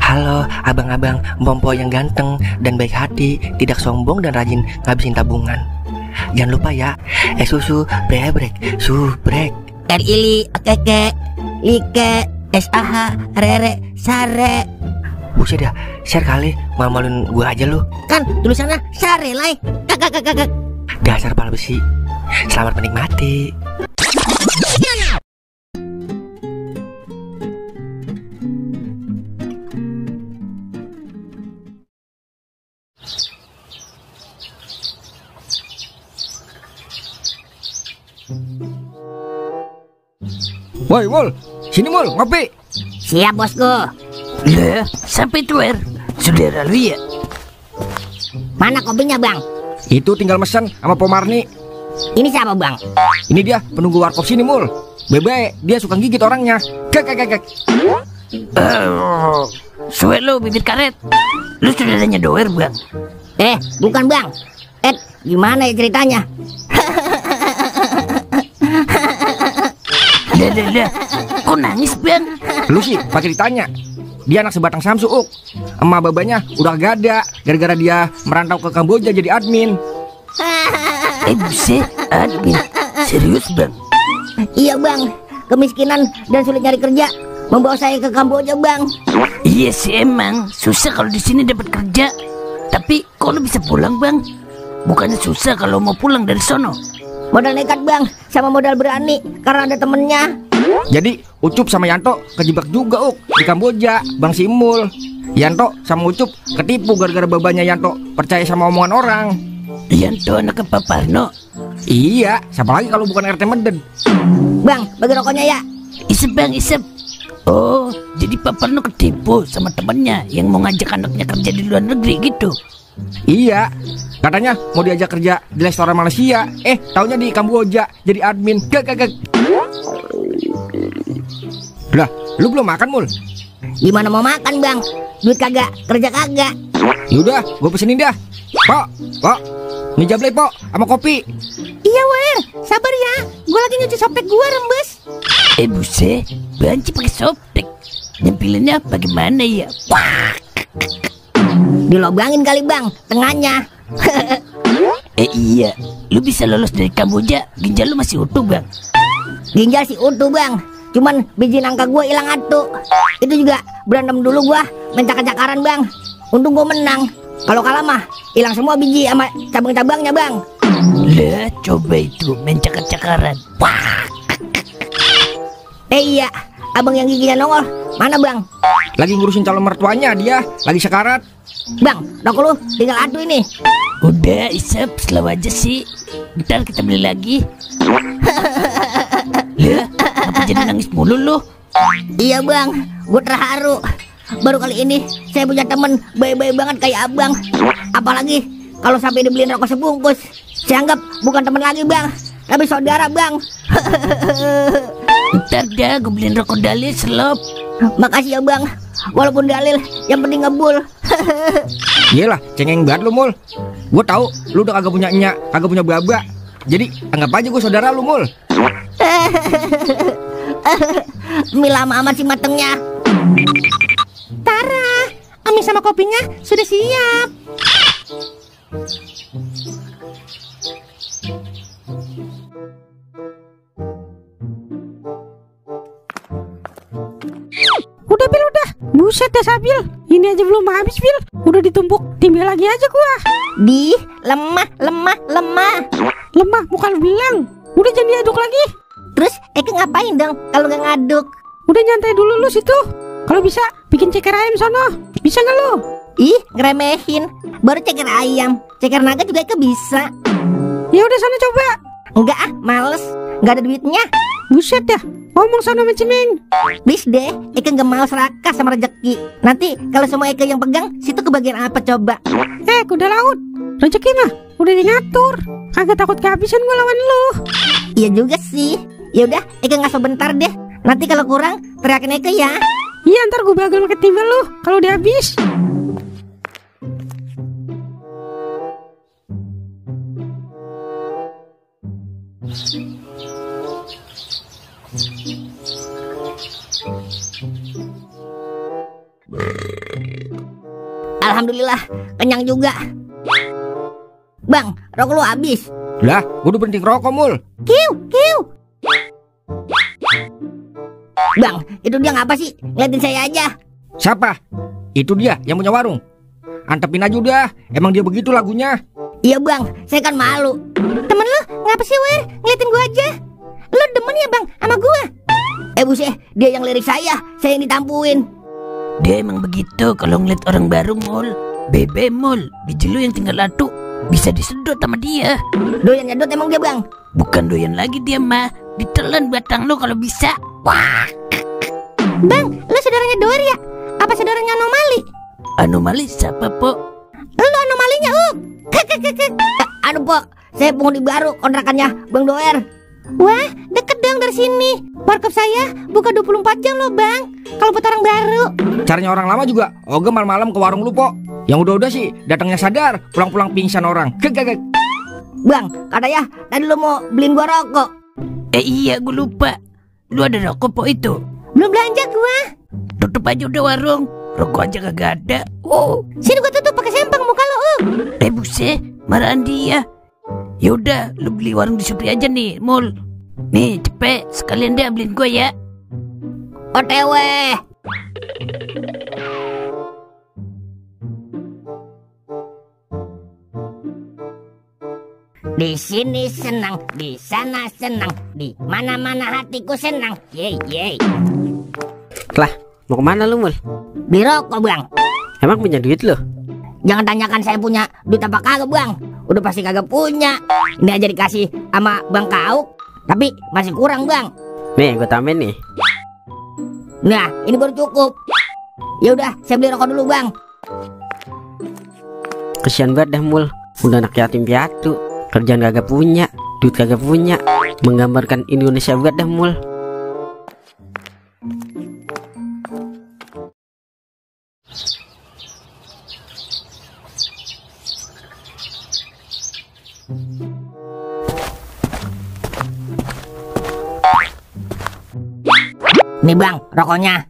Halo abang-abang Bompo yang ganteng dan baik hati, tidak sombong dan rajin ngabisin tabungan. Jangan lupa ya, susu brebrek, subrek. Ili, okeke, like, SAH, rere, sare. Buset dah, share kali, malu-maluin gue aja lu. Kan tulisannya sare lai. Kakak. Dasar pala besi. Selamat menikmati. Woi Mul, sini Mul, ngopi. Siap bosku. Lah, sampai tuer. Saudara lu ya? Mana kopinya bang? Itu tinggal mesen sama Pomarni. Ini siapa bang? Ini dia penunggu warkop sini Mul. Bebe, dia suka gigit orangnya. Kek. Suwe lu bibit karet. Lu saudaranya doer bang? Bukan bang. Gimana ya ceritanya? Dah. Kok nangis bang? Lu sih pakai ditanya. Dia anak sebatang Samsu, Uk. Emak babanya udah gak ada gara-gara dia merantau ke Kamboja jadi admin. Buset, admin. Serius bang? Iya bang, kemiskinan dan sulit nyari kerja membawa saya ke Kamboja bang. Iya sih emang susah kalau di sini dapat kerja. Tapi kok lu bisa pulang bang? Bukannya susah kalau mau pulang dari sono? Modal nekat bang, sama modal berani karena ada temennya. Jadi Ucup sama Yanto kejebak juga Uk di Kamboja, Bang Simul. Yanto sama Ucup ketipu gara-gara babanya Yanto percaya sama omongan orang. Yanto anak Pak Parno. Iya, siapa lagi kalau bukan RT Meden. Bang, bagi rokoknya ya. Isep bang, isep. Oh, jadi Pak Parno ketipu sama temennya yang mau ngajak anaknya kerja di luar negeri gitu. Iya, katanya mau diajak kerja di restoran Malaysia. Taunya di Kamboja jadi admin. Gak. Lah, lu belum makan Mul? Gimana mau makan bang? Duit kagak, kerja kagak. Yaudah, gue pesenin dah. Pok, ini jablay pok, sama kopi. Iya Wer, sabar ya. Gue lagi nyuci sopek gue rembes. Buset, banci pakai soptek. Nyempilinnya bagaimana ya? Wah. Dilobangin kali bang, tengahnya. Iya, lu bisa lolos dari Kamboja, ginjal lu masih utuh bang. Ginjal sih utuh bang, cuman biji nangka gue hilang atu. Itu juga berantem dulu gue, main cakar-cakaran bang. Untung gue menang. Kalau kalah mah hilang semua biji sama cabang-cabangnya bang. Lah, coba itu main cakar-cakaran. Wah. Iya, abang yang giginya nongol, mana bang? Lagi ngurusin calon mertuanya dia, lagi sekarat. Bang, rokok lu tinggal adu ini. Udah isep, selalu aja sih. Bentar kita beli lagi. Lah, apa jadi nangis mulu lu? Iya bang, gue terharu. Baru kali ini saya punya temen baik-baik banget kayak abang. Apalagi kalau sampai dibeliin rokok sebungkus. Saya anggap bukan temen lagi bang, tapi saudara bang. Ntar dah gue beliin rokok Dalil selop. Makasih ya bang, walaupun Dalil yang penting ngebul. Iyalah, cengeng banget lu Mul. Gue tahu lu udah kagak punya nyak, kagak punya baba. Jadi anggap aja gue saudara lu Mul. Mie lama amat sih matengnya. Tara, mie sama kopinya sudah siap. Udah Bil, udah. Buset dah Sabil. Ini aja belum habis Bil. Udah ditumpuk. Timbel lagi aja gua. Lemah. Lemah bukan lu bilang. Udah jangan diaduk lagi. Terus Eke ngapain dong kalau nggak ngaduk? Udah nyantai dulu lu situ. Kalau bisa bikin ceker ayam sono. Bisa nggak lu? Ih, ngeremehin. Baru ceker ayam, ceker naga juga Eke bisa. Ya udah sana coba. Enggak males. Nggak ada duitnya. Buset dah. Ngomong sana sama Cimeng. Bis deh, Eke nggak mau serakah sama rezeki. Nanti kalau semua Eke yang pegang, situ kebagian apa coba? Kuda laut. Rezeki mah udah dingatur. Kagak takut kehabisan gua lawan lu. Iya juga sih. Ya udah, Eke ngaso bentar deh. Nanti kalau kurang, teriakin Eke ya. Iya, ntar gua bagel pakai timbel lu kalau udah habis. Alhamdulillah, kenyang juga. Bang, rokok lu habis. Lah, gua udah berhenti ngerokok, Mul. Kiu, kiu. Bang, itu dia ngapa sih? Ngeliatin saya aja. Siapa? Itu dia yang punya warung. Antepin aja udah, emang dia begitu lagunya. Iya bang, saya kan malu. Temen lu ngapa sih Wer? Ngeliatin gua aja. Lu demen ya bang sama gua? Buset, dia yang lirik saya yang ditampuin. Dia emang begitu kalau ngeliat orang baru, Mul. Bebe, Mul, biji lu yang tinggal atu bisa disedot sama dia. Doyan nyedot emang dia bang? Bukan doyan lagi dia mah, ditelan batang lu kalau bisa. Wah. Bang, lu saudaranya Doer ya? Apa saudaranya Anomali? Anomali siapa, Po? Lu anomalinya, Aduh, Pok, saya penghuni baru kontrakannya Bang Doer. Wah, deket dong dari sini. Warkop saya buka 24 jam loh, Bang. Kalau buat orang baru. Caranya orang lama juga, Oga malam-malam ke warung lu, Po. Yang udah-udah sih, datangnya sadar, pulang-pulang pingsan orang. Gek. Bang, katanya tadi lu mau beliin gua rokok. Iya, gua lupa. Lu ada rokok, Po, itu? Belum belanja gua. Tutup aja udah warung. Rokok aja kagak ada. Sini gua tutup pakai sempang muka lu. Buset, marahan dia. Yaudah, lu beli warung di Supri aja nih, Mul. Nih, cepet, sekalian deh beliin gue ya. OTW. Di sini senang, di sana senang, di mana-mana hatiku senang. Yeay. Lah, mau kemana lu, Mul? Beli rokok, Bang. Emang punya duit lu? Jangan tanyakan saya punya duit apa kagak, Bang. Udah pasti kagak punya. Ini aja dikasih sama Bang Kauk, tapi masih kurang, Bang. Nih, gue tambahin nih. Nah, ini baru cukup. Ya udah, saya beli rokok dulu, Bang. Kesian banget dah, Mul. Udah anak yatim piatu, kerjaan kagak punya, duit kagak punya. Menggambarkan Indonesia banget dah, Mul. Nih Bang, rokoknya.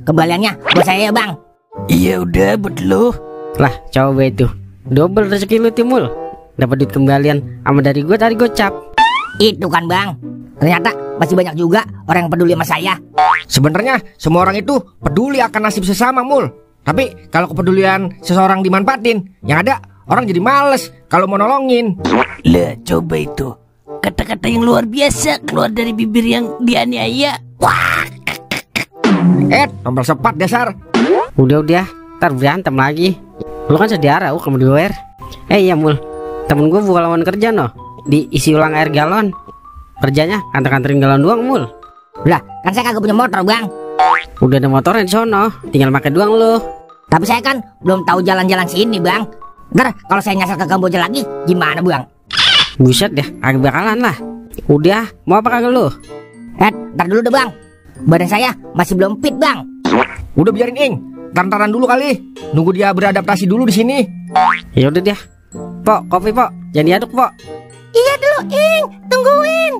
Kembaliannya buat saya ya Bang. Iya udah buat lu. Lah, coba itu. Double rezeki lu, Timul. Dapat duit kembalian sama dari gue tadi gocap. Itu kan Bang. Ternyata masih banyak juga orang yang peduli sama saya. Sebenarnya semua orang itu peduli akan nasib sesama, Mul. Tapi kalau kepedulian seseorang dimanfaatin, yang ada orang jadi males kalau mau nolongin. Lah, coba itu. Kata-kata yang luar biasa keluar dari bibir yang dianiaya. Wah. Tombol sepat dasar. Udah, ntar berantem lagi. Lu kan saudara, kamu di luar. Iya, Mul. Temen gue buka lawan kerja noh. Diisi ulang air galon. Kerjanya antar-anterin galon doang, Mul. Lah, kan saya kagak punya motor, Bang. Udah ada motornya di sono, tinggal pakai doang lu. Tapi saya kan belum tahu jalan-jalan sini, Bang. Ntar kalau saya nyasar ke Kamboja lagi, gimana, Bang? Buset deh, agak bakalan lah. Udah, mau apa kagak lu? Ntar dulu deh, Bang. Badan saya masih belum fit, Bang. Udah biarin Ing, taran dulu kali. Nunggu dia beradaptasi dulu di sini. Ya udah dia. Pok, kopi, Pok. Jangan diaduk, Pok. Iya dulu, Ing. Tungguin.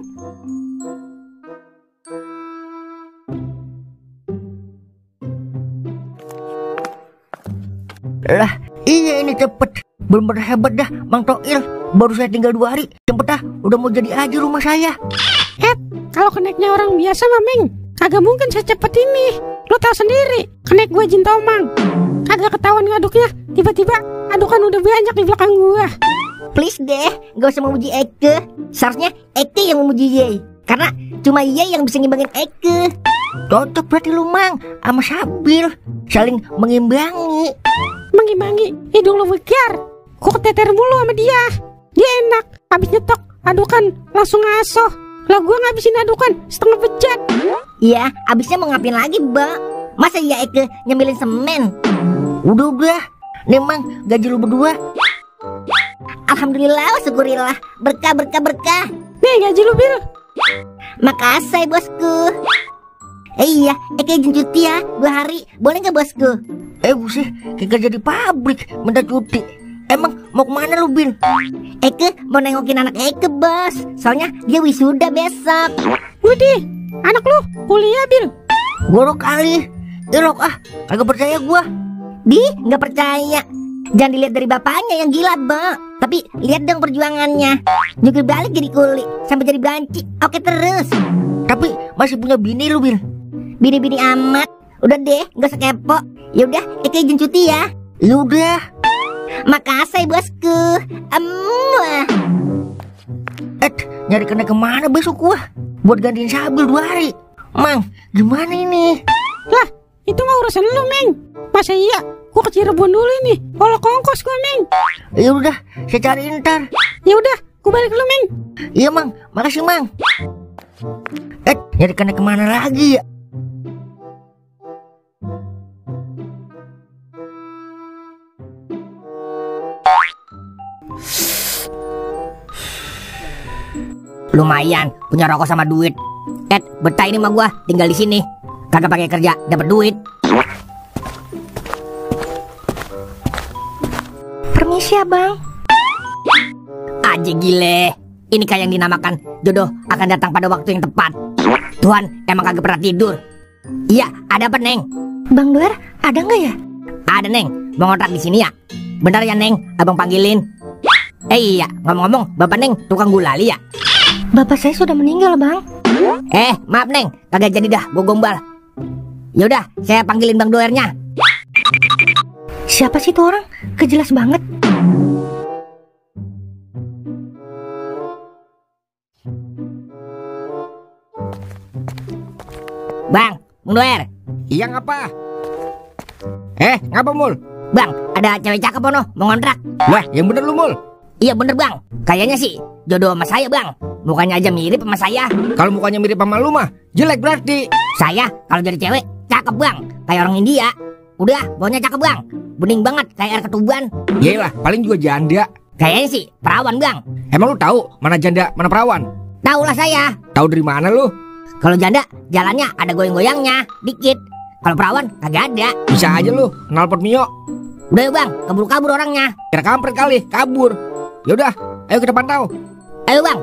Lah, iya ini cepet. Bener-bener hebat dah, Bang Toil. Baru saya tinggal 2 hari, cepet dah. Udah mau jadi aja rumah saya. Kalau keneknya orang biasa mah, Ming, kagak mungkin secepat ini. Lo tau sendiri, kenek gue Jin Tomang. Kagak ketahuan ngaduknya, tiba-tiba adukan udah banyak di belakang gue. Please deh, gak usah memuji Eke. Seharusnya Eke yang memuji Ye. Karena cuma Ye yang bisa ngimbangin Eke. Cocok berarti lu Mang sama Sabil. Saling mengimbangi. Mengimbangi, hidung lo bekar. Kok keteter mulu sama dia. Dia enak, habis nyetok adukan langsung ngasoh. Lah gue ngabisin adukan setengah bejat. Iya, abisnya mau ngapain lagi, Mbak? Masa iya Eke nyemilin semen? Udah. Nih Mang, gaji lu berdua. Alhamdulillah, syukurillah. Berkah. Nih gaji lu, Bil. Makasih, bosku. Iya, Eke izin cuti ya 2 hari. Boleh gak, bosku? Buset, kerja di pabrik, minta cuti. Emang mau kemana lu, Bin? Eke mau nengokin anak Eke, bos. Soalnya dia wisuda besok. Widih, anak lu kuliah, Bil. Gorok kali. Irok kagak percaya gua. Nggak percaya. Jangan dilihat dari bapaknya yang gila, Bang. Tapi lihat dong perjuangannya. Nyukir balik jadi kuli, sampai jadi banci. Oke terus. Tapi masih punya bini lu, Bil. Bini-bini amat. Udah deh, nggak usah kepo. Yaudah, Eke izin cuti ya. Yaudah. Makasih bosku. Nyari kenek kemana besok gua? Buat gantiin Sabil 2 hari. Mang, gimana ini? Lah, itu mah urusan lu, Meng. Masa iya? Gua ke Cirebon dulu nih. Kalau kongkos gua, Meng. Ya udah, saya cariin ntar. Ya udah, gua balik dulu, Meng. Iya, Mang. Makasih, Mang. Nyari kenek kemana lagi ya? Lumayan, punya rokok sama duit. Betah ini mah gua tinggal di sini. Kagak pakai kerja, dapat duit. Permisi ya, Bang. Aji gile. Ini kayak yang dinamakan jodoh akan datang pada waktu yang tepat. Tuhan emang kagak pernah tidur. Iya, ada apa, Neng? Bang Doer, ada nggak ya? Ada, Neng. Mau ngontrak di sini ya? Bentar ya, Neng. Abang panggilin. Iya, ngomong-ngomong, Bapak Neng tukang gulali ya? Bapak saya sudah meninggal, Bang. Maaf, Neng. Kagak jadi dah, gua gombal. Yaudah, saya panggilin Bang Doernya. Siapa sih tuh orang? Kejelas banget. Bang Doer. Iya ngapa? Ngapa Mul? Bang, ada cewek cakep ono, mau ngontrak. Wah, yang bener lu Mul. Iya bener, Bang. Kayaknya sih jodoh sama saya, Bang. Mukanya aja mirip sama saya. Kalau mukanya mirip sama lu mah jelek berarti. Saya kalau jadi cewek cakep, Bang. Kayak orang India. Udah, baunya cakep, Bang. Bening banget kayak air ketuban. Yaelah, paling juga janda. Kayaknya sih perawan, Bang. Emang lu tahu mana janda, mana perawan? Tahu lah saya. Tahu dari mana lu? Kalau janda jalannya ada goyang-goyangnya dikit. Kalau perawan kagak ada. Bisa aja lu knalpot Mio. Udah ya, Bang, kabur-kabur orangnya. Kira kampret kali, kabur. Yaudah, ayo kita pantau. Ayo, Bang.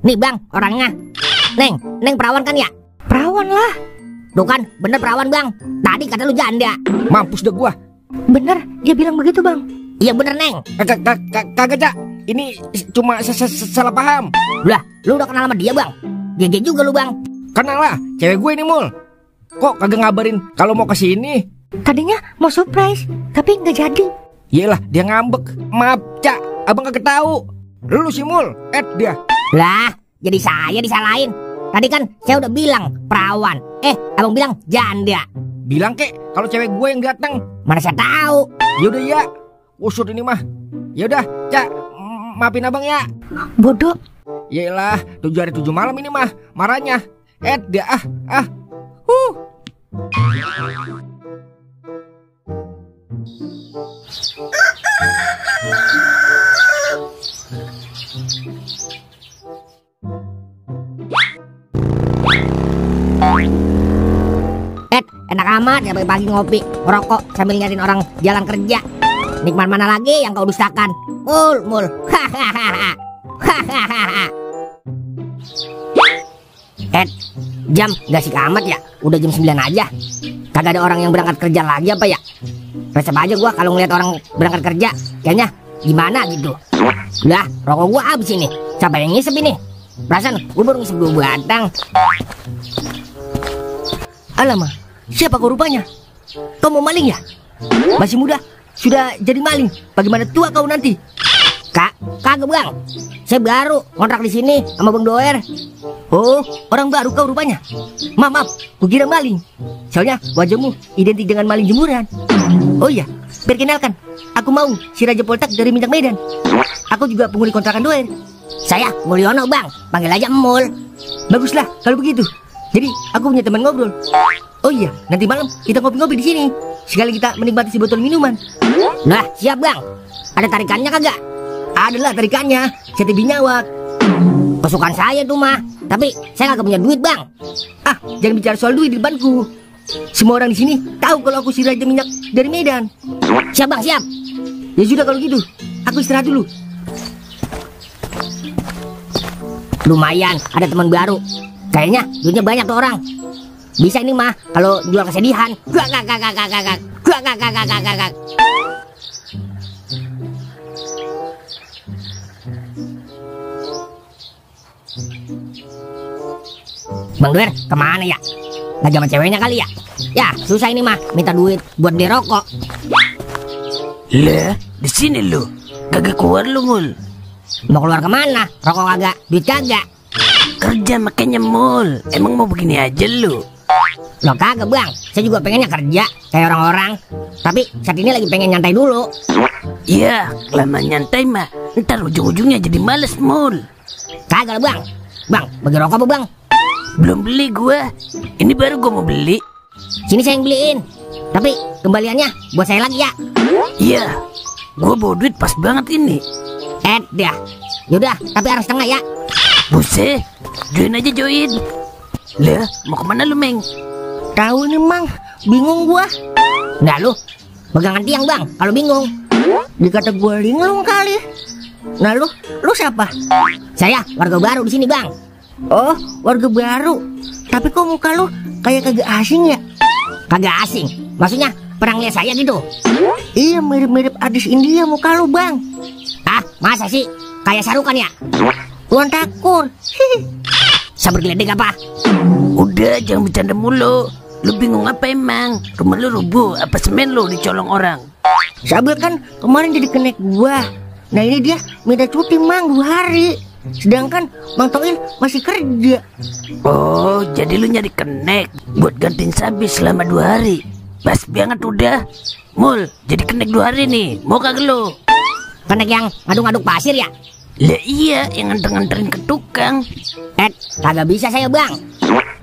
Nih, Bang, orangnya. Neng perawan kan ya? Perawan lah. Tuh kan, bener perawan, Bang. Tadi kata lu janda. Mampus dah gua. Bener, dia bilang begitu, Bang. Iya bener, Neng. Kagak, Cak. Ini cuma salah paham. Lah, lu udah kenal sama dia, Bang? GG juga lu, Bang. Kenal lah, cewek gue ini Mul. Kok kagak ngabarin kalau mau kesini? Tadinya mau surprise, tapi nggak jadi. Yelah, dia ngambek. Maaf, Cak, abang kagak tahu. Lu si Mul, dia. Lah, jadi saya disalahin. Tadi kan saya udah bilang perawan. Abang bilang janda. Bilang kek kalau cewek gue yang datang. Mana saya tahu. Yaudah ya, usut ini mah. Yaudah, Cak, maafin abang ya. Bodoh. Yelah, 7 hari 7 malam ini mah marahnya. Dia enak amat ya pagi ngopi, ngerokok sambil nyariin orang jalan kerja. Nikmat mana lagi yang kau dustakan? Mul. Hahaha. Jam gak sih amat ya? Udah jam 9 aja. Kagak ada orang yang berangkat kerja lagi apa ya? Resep aja gua kalau ngeliat orang berangkat kerja. Kayaknya gimana gitu. Lah, rokok gua habis ini. Siapa yang ngisep ini? Perasaan gua baru ngisep 2 batang. Alamak, siapa kau rupanya? Kau mau maling ya? Masih muda, sudah jadi maling. Bagaimana tua kau nanti? Kagak, Bang. Saya baru kontrak di sini sama Bang Doer. Oh, orang baru kau rupanya. Maaf, kukira maling. Soalnya wajahmu identik dengan maling jemuran. Oh iya, perkenalkan, aku mau si Raja Poltak dari Minyak Medan. Aku juga penghuni kontrakan Doer. Saya Mulyono, Bang. Panggil aja Mul. Baguslah kalau begitu. Jadi aku punya teman ngobrol. Oh iya, nanti malam kita ngopi-ngopi di sini. Sekali kita menikmati sebotol minuman. Nah, siap, Bang. Ada tarikannya kagak? Adalah tarikannya, setebi nyawak. Kesukaan saya tuh mah. Tapi saya kagak punya duit, Bang. Jangan bicara soal duit di depanku. Semua orang di sini tahu kalau aku si Raja Minyak dari Medan. Siap, Bang, siap. Ya sudah kalau gitu, aku istirahat dulu. Lumayan, ada teman baru. Kayaknya duitnya banyak tuh orang. Bisa ini mah kalau jual kesedihan. Gak. Bang Duer, kemana ya? Lagi sama ceweknya kali ya? Ya, susah ini mah, minta duit buat beli rokok. Lah, di sini lu. Kagak keluar lu, Mul. Mau keluar kemana? Rokok kagak, duit kagak. Kerja makanya, Mul. Emang mau begini aja lu? Loh kagak bang, saya juga pengennya kerja kayak orang-orang. Tapi saat ini lagi pengen nyantai dulu. Ya, lama nyantai mah ntar ujung-ujungnya jadi males, Mul. Kagak lah bang. Bang, bagi rokok apa bang? Belum beli gua. Ini baru gua mau beli. Sini saya yang beliin. Tapi kembaliannya buat saya lagi ya. Iya, gua bawa duit pas banget ini. Dah. Yaudah, tapi harus setengah ya. Buset, join aja join. Lah, mau kemana lu, Meng? Tahu nih Mang, bingung gua. Nah lu, pegangan tiang bang, kalau bingung. Dikata gua linglung kali. Nah lu siapa? Saya warga baru di sini bang. Oh, warga baru. Tapi kok muka lu kayak kagak asing ya? Kagak asing, maksudnya pernah lihat saya gitu? Iya, mirip-mirip artis India muka lu bang. Ah, masa sih? Kayak sarukan ya? Tuan Takur. Sabar geledek apa? Udah, jangan bercanda mulu. Lu bingung apa emang? Rumah lu rubuh, apa semen lu dicolong orang? Sabar kan kemarin jadi kenek gua. Nah ini dia minta cuti Mang 2 hari. Sedangkan Mang Toil masih kerja. Oh, jadi lu nyari kenek buat gantiin Sabi selama 2 hari. Pas banget udah. Mul, jadi kenek 2 hari nih. Mau kagak lu? Kenek yang ngaduk-ngaduk pasir ya? Lah iya, yang nganter-nganterin ke tukang. Kagak bisa saya bang.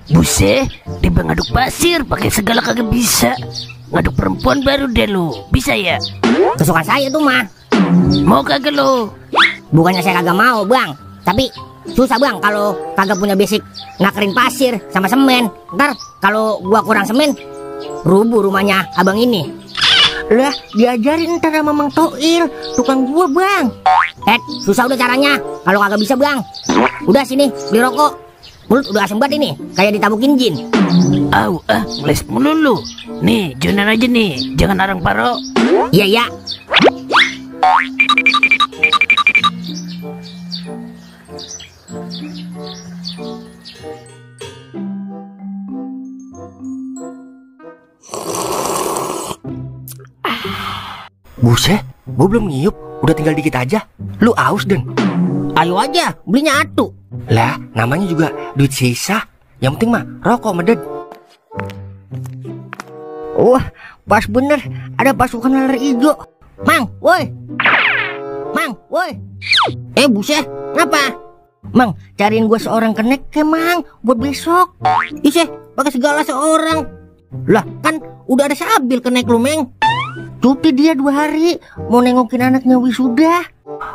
Buset, tiba ngaduk pasir pakai segala kagak bisa. Ngaduk perempuan baru deh lu. Bisa ya? Kesukaan saya tuh mah. Mau kagak lu? Bukannya saya kagak mau bang, tapi susah bang kalau kagak punya basic nakerin pasir sama semen. Ntar kalau gua kurang semen, rubuh rumahnya abang ini. Lah diajarin ntar sama Mang Toil, tukang gua bang. Susah udah caranya. Kalau kagak bisa bang, udah sini beli rokok. Mulut udah asem banget ini, kayak ditabukin jin. Ngeles mulu lu. Nih, joinan aja nih, jangan arang paro. Iya. Buset, gua belum ngiup, udah tinggal dikit aja. Lu aus Den? Ayo aja, belinya atuh. Lah, namanya juga duit sisa. Yang penting mah rokok meded. Wah, pas bener ada pasukan laler hijau. Mang, woi. Buset, ngapa? Mang, cariin gua seorang kenek ke Mang buat besok. Pakai segala seorang. Lah, kan udah ada Sabil kenek lu, Meng. Cuti dia 2 hari, mau nengokin anaknya wisuda.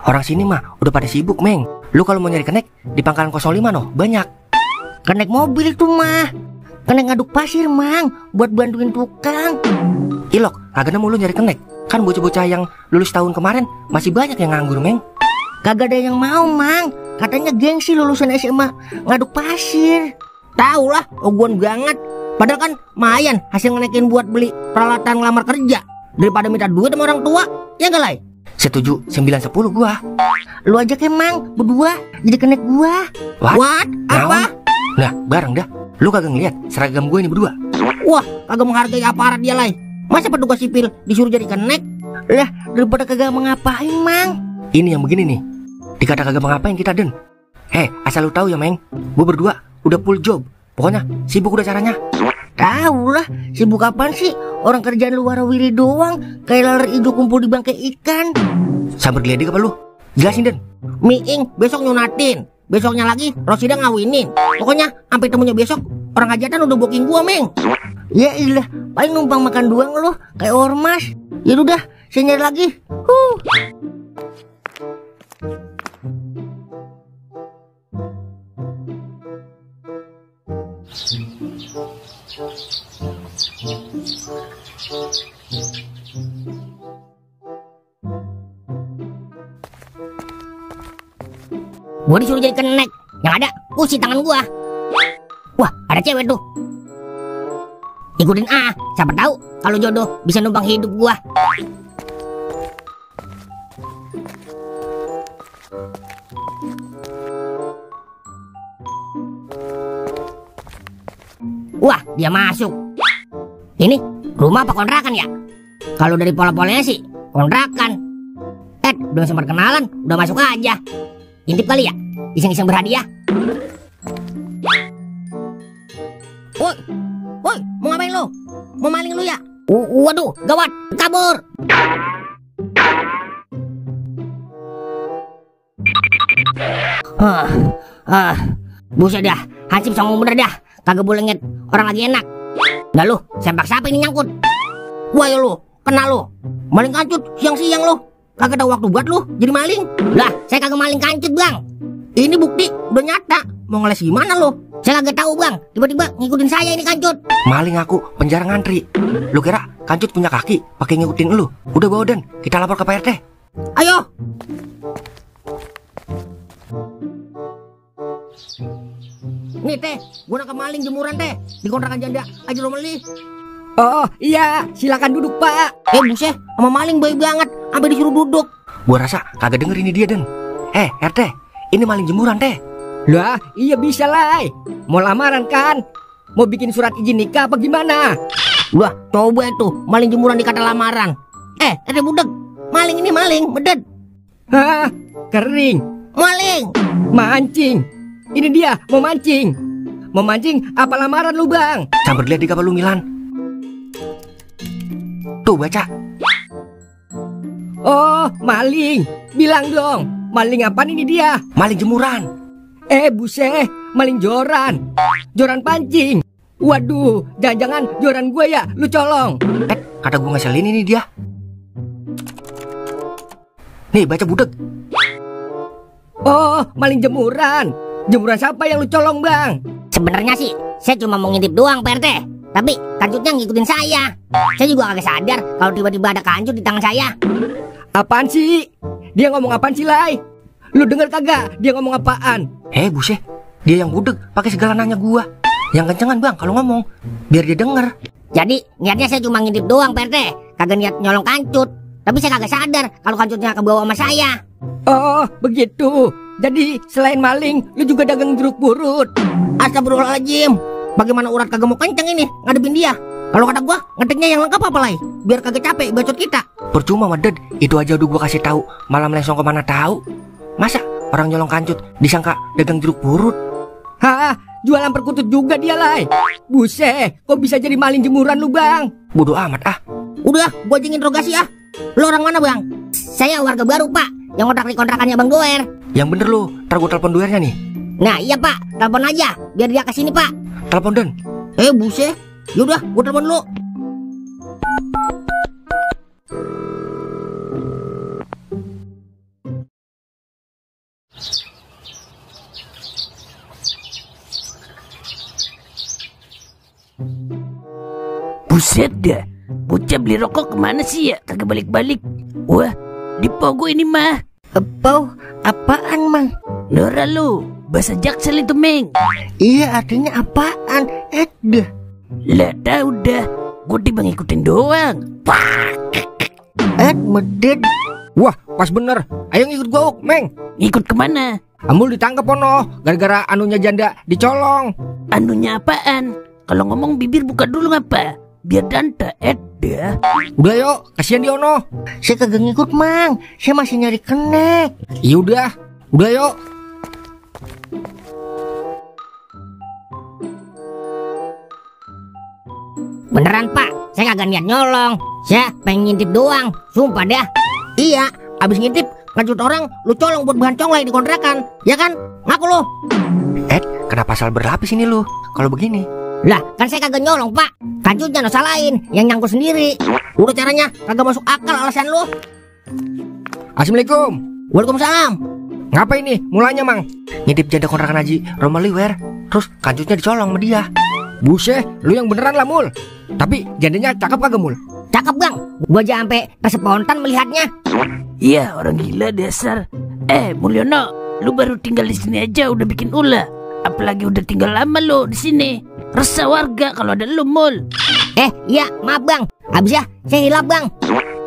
Orang sini mah udah pada sibuk, Meng. Lu kalau mau nyari kenek di pangkalan 05 noh, banyak. Kenek mobil itu mah. Kenek ngaduk pasir, Mang, buat bantuin tukang. Ilok, kagak nemu lu nyari kenek. Kan bocah-bocah yang lulus tahun kemarin masih banyak yang nganggur, Meng. Kagak ada yang mau, Mang. Katanya gengsi lulusan SMA ngaduk pasir. Tahu lah, oguan banget. Padahal kan mayan hasil ngenekin buat beli peralatan ngelamar kerja daripada minta duit sama orang tua. Ya gak Lai? Setuju, 9-10 gua. Lu aja ke Mang berdua jadi kenek gua. What? Apa? Nah, bareng dah. Lu kagak ngeliat seragam gue ini berdua? Wah, kagak menghargai aparat dia Lai. Masa petugas sipil disuruh jadi kenek? Lah, daripada kagak mengapain, Mang. Ini yang begini nih. Dikata kagak mengapain kita Den. Asal lu tahu ya, Meng. Gue berdua udah full job. Pokoknya sibuk udah caranya. Tahu lah, sibuk apaan sih? Orang kerjaan lu warawiri doang, kayak laler hijau kumpul di bangkai ikan. Sambar geledek apa lu? Jelasin Den. Miing besok nyunatin, besoknya lagi Rosida ngawinin. Pokoknya sampai temunya besok orang hajatan udah booking gua, Meng. Ya ilah, paling numpang makan doang lu, kayak ormas. Ya udah, saya nyari lagi. Gua disuruh jadi kenek, Yang ada kusi tangan gua. Wah, ada cewek tuh. Ikutin siapa tahu kalau jodoh bisa numpang hidup gua. Wah, dia masuk. Ini rumah apa kontrakan ya? Kalau dari pola-polanya sih kontrakan. Belum sempat kenalan, udah masuk aja. Intip kali ya? Iseng-iseng berhadiah. Woi, mau ngapain lo? Mau maling lu ya? Waduh, gawat, kabur. Buset dah, Hansip songong bener dah. Kagak boleh nget orang lagi enak. Dah lu, sempak siapa ini nyangkut? Wah ya lu, kena lu. Maling kancut siang-siang lu. Kagak ada waktu buat lu jadi maling. Lah, saya kagak maling kancut, Bang. Ini bukti udah nyata. Mau ngeles gimana lu? Saya kagak tahu, Bang. Tiba-tiba ngikutin saya ini kancut. Maling aku, penjara ngantri. Lu kira kancut punya kaki pakai ngikutin lu? Udah bawa Den, kita lapor ke Pak RT. Ayo. Nih teh, gua nangkap maling jemuran teh di kontrakan janda Haji Romeli. Oh iya, silakan duduk Pak. Buset, sama maling baik banget, sampai disuruh duduk. Gua rasa kagak denger ini dia Den. RT, ini maling jemuran teh. Lah, iya bisa lah. Mau lamaran kan? Mau bikin surat izin nikah apa gimana? Wah, coba itu maling jemuran dikata lamaran. RT budek, maling ini maling, bedet. Hah, kering. Maling. Mancing. Ini dia, mau mancing. Mau mancing apa lamaran lu Bang? Sampai lihat di kapal lu Milan. Tuh baca. Oh, maling. Bilang dong, maling apa ini dia? Maling jemuran. Buset, maling joran. Joran pancing. Waduh, jangan-jangan joran gue ya, lu colong. Kata gue ngeselin ini dia. Nih baca budek. Oh, maling jemuran. Jemuran siapa yang lu colong Bang? Sebenarnya sih saya cuma mau ngintip doang Pak RT. Tapi kancutnya ngikutin saya. Saya juga agak sadar kalau tiba-tiba ada kancut di tangan saya. Apaan sih? Dia ngomong apaan sih Lai? Lu denger kagak dia ngomong apaan? Buset, dia yang budek pakai segala nanya gua. Yang kencengan Bang kalau ngomong, biar dia denger. Jadi niatnya saya cuma ngintip doang Pak RT. Kagak niat nyolong kancut. Tapi saya kagak sadar kalau kancutnya kebawa sama saya. Oh, begitu. Jadi selain maling, lu juga dagang jeruk purut. Astagfirullahaladzim. Bagaimana urat kagak mau kenceng ini ngadepin dia? Kalau kata gua, ngetiknya yang lengkap apa Lai? Biar kagak capek bacot kita. Percuma Meded, itu aja udah gua kasih tahu, malah melengsong kemana tahu. Masa orang nyolong kancut disangka dagang jeruk purut? Hah, jualan perkutut juga dia Lai. Buset, kok bisa jadi maling jemuran lu Bang? Bodoh amat ah. Udah, gua aja interogasi ah. Lu orang mana Bang? Saya warga baru Pak, yang kontrak di kontrakannya Bang Doer. Yang bener lu, ntar gua telepon Doernya nih. Nah iya Pak, telepon aja, biar dia kesini Pak. Telepon Den. Buset, yaudah gua telepon lu. Buset dah, bocah beli rokok kemana sih ya? Kagak balik-balik. Wah, di Pogo ini mah. Pau, apaan Mang? Nora lu, bahasa Jaksel itu Meng. Iya artinya apaan? Dah. Lah tau dah, gue tiba ngikutin doang. Meded. Wah, pas bener. Ayo ngikut gua, Meng. Ngikut kemana? Amul ditangkap ono, gara-gara anunya janda dicolong. Anunya apaan? Kalau ngomong bibir buka dulu ngapa? Biar danta dah. Udah yuk, kasihan dia ono. Saya kagak ngikut Mang, saya masih nyari kenek. Iya udah yuk. Beneran Pak, saya kagak niat nyolong. Saya pengen ngintip doang, sumpah dah. Iya, abis ngintip kancut orang lu colong buat bahan conglay di kontrakan, ya kan? Ngaku lu. Kenapa asal berlapis ini lu? Kalau begini. Lah, kan saya kagak nyolong Pak. Kancutnya no salahin, yang nyangkut sendiri. Udah caranya kagak masuk akal alasan lu. Assalamualaikum. Waalaikumsalam. Ngapa ini? Mulanya Mang. Ngintip janda kontrakan Haji Romeliwer, terus kancutnya dicolong sama dia. Buset, lu yang beneran lah Mul. Tapi jandanya cakep kagak Mul? Cakep Bang, gua aja sampai kesepontan melihatnya. Iya, orang gila dasar. Mulyono, lu baru tinggal di sini aja udah bikin ulah. Apalagi udah tinggal lama lo di sini. Resah warga kalau ada lu, Mul. Iya, maaf bang. Habis ya, saya hilap bang.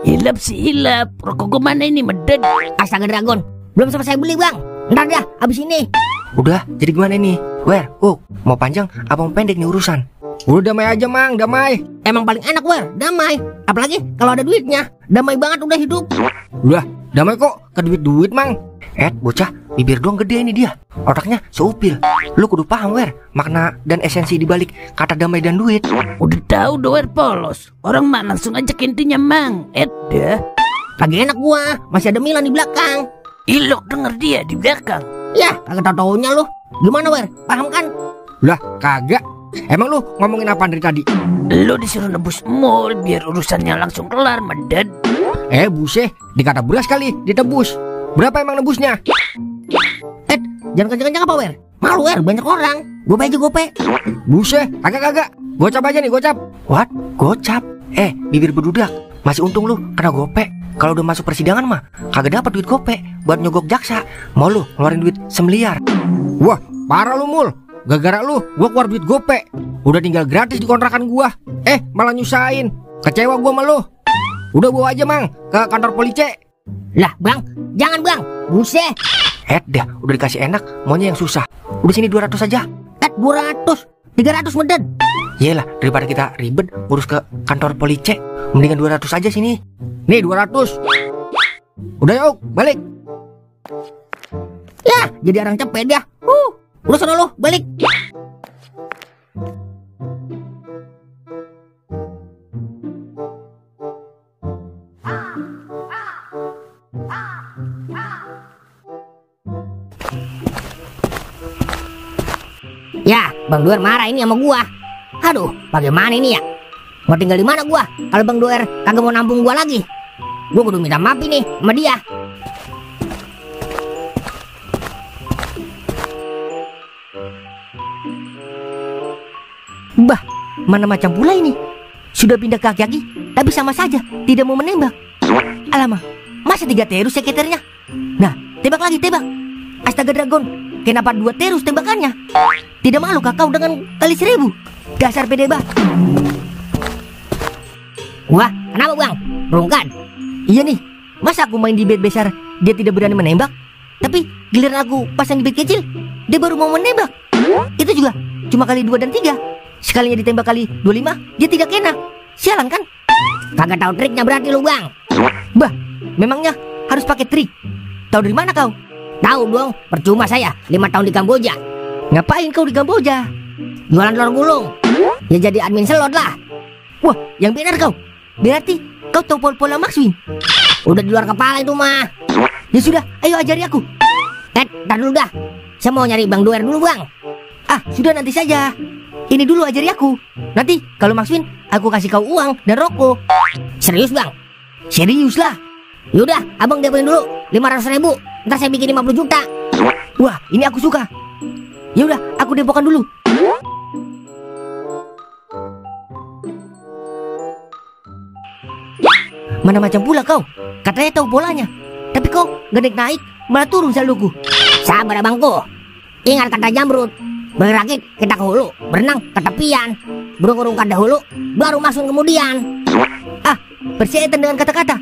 Hilap sih hilap. Rokok gue mana ini meded? Astaga Dragon, belum selesai beli bang. Ntar dah, habis ini. Udah, jadi gimana nih? Wer, mau panjang apa mau pendek nih urusan? Udah damai aja, Mang, damai. Emang paling enak Wer, damai. Apalagi kalau ada duitnya. Damai banget udah hidup. Udah, damai kok, ke duit-duit, Mang. Bocah, bibir doang gede ini dia. Otaknya seupil. Lu kudu paham, Wer, makna dan esensi dibalik kata damai dan duit. Udah tahu doer polos. Orang mah langsung aja intinya, Mang. Dah. Lagi enak gua, masih ada Milan di belakang. Ilok denger dia di belakang. Ya, kagak tau-taunya lu. Gimana Wer, paham kan? Lah, kagak. Emang lu ngomongin apa dari tadi? Lu disuruh nebus Mul biar urusannya langsung kelar, meded. Buset, dikata beras kali ditebus. Berapa emang nebusnya? Jangan kenceng-kenceng apa Wer? Malu Wer, banyak orang. Gope aja gope. Buset, kagak. Gocap aja nih, gocap. What? Gocap? Bibir bedudak. Masih untung lu kena gope. Kalau udah masuk persidangan mah kagak dapat duit gope buat nyogok jaksa. Mau lu ngeluarin duit 1 miliar. Wah, parah lu, Mul. Gara-gara lu gua keluar duit gope. Udah tinggal gratis di kontrakan gua. Malah nyusahin. Kecewa gua sama lu. Udah bawa aja, Mang, ke kantor polisi. Lah bang, jangan bang. Buset. Dah, udah dikasih enak, maunya yang susah. Udah sini 200 aja. 200, 300 meded. Yelah, daripada kita ribet ngurus ke kantor polisi, mendingan 200 aja sini. Nih 200. Udah yuk, balik. Ya, jadi orang cepet ya. Udah sana lu, balik. Ya, Bang Duer marah ini sama gua. Aduh, bagaimana ini ya? Mau tinggal di mana gua? Kalau Bang Duer kagak mau nampung gua lagi. Gua kudu minta maaf ini sama dia. Bah, mana macam pula ini? Sudah pindah ke kaki, tapi sama saja tidak mau menembak. Alamak, masa 3 terus sekreternya? Nah, tembak lagi, tembak. Astaga Dragon, kenapa 2 terus tembakannya? Tidak malu kau dengan kali 1000? Dasar pede bah. Wah, kenapa bang? Rungkan? Iya nih, masa aku main di bed besar dia tidak berani menembak? Tapi giliran aku pasang di bed kecil, dia baru mau menembak. Itu juga cuma kali 2 dan 3. Sekalinya ditembak kali 25, dia tidak kena. Sialan kan? Kagak tahu triknya berarti lu bang. Bah, memangnya harus pakai trik? Tahu dari mana kau? Tahu dong, percuma saya 5 tahun di Kamboja. Ngapain kau di Kamboja? Jualan telur gulung. Ya jadi admin selot lah. Wah, yang benar kau. Berarti kau tahu pola-pola Maxwin. Udah di luar kepala itu mah. Ya sudah, ayo ajari aku. Tar dulu dah. Saya mau nyari Bang Duer dulu bang. Sudah nanti saja. Ini dulu ajari aku. Nanti kalau Maxwin, aku kasih kau uang dan rokok. Serius bang? Serius lah. Yaudah, abang depoin dulu 500.000. Ntar saya bikin 50 juta. Wah, ini aku suka. Yaudah, aku depokan dulu. Mana macam pula kau? Katanya tahu polanya, tapi kau gak naik, malah turun saldoku. Sabar abangku. Ingat kata Jamrut. Berakit kita ke hulu, berenang ke tepian. Berungkurung ke dahulu, baru masuk kemudian. Bersetan dengan kata-kata.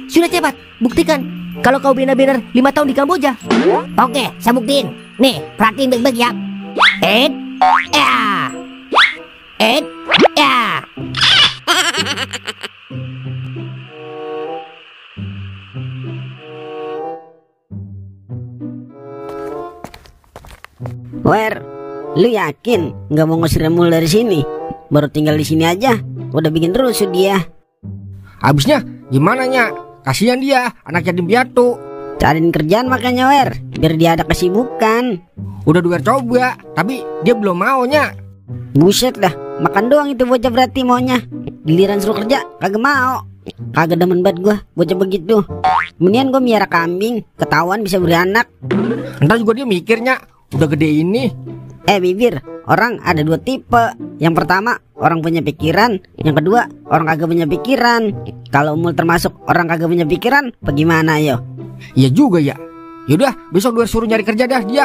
Sudah cepat, buktikan kalau kau benar-benar 5 tahun di Kamboja. Oke, saya buktiin. Nih, perhatiin baik-baik ya. Ya. Wer, lu yakin nggak mau ngusir Mul dari sini? Baru tinggal di sini aja, udah bikin rusuh dia. Habisnya gimana nya? Kasihan dia, anak yatim piatu. Cariin kerjaan makanya Wer, biar dia ada kesibukan. Udah Duer coba, tapi dia belum mau nya. Buset dah, makan doang itu bocah berarti maunya. Giliran suruh kerja, kagak mau. Kagak demen banget gua bocah begitu. Mendingan gua miara kambing, ketahuan bisa beranak. Entar juga dia mikirnya, udah gede ini. Bibir, orang ada 2 tipe. Yang pertama, orang punya pikiran. Yang kedua, orang kagak punya pikiran. Kalau Mul termasuk orang kagak punya pikiran, bagaimana yo? Iya juga ya. Yaudah, besok gue suruh nyari kerja dah dia.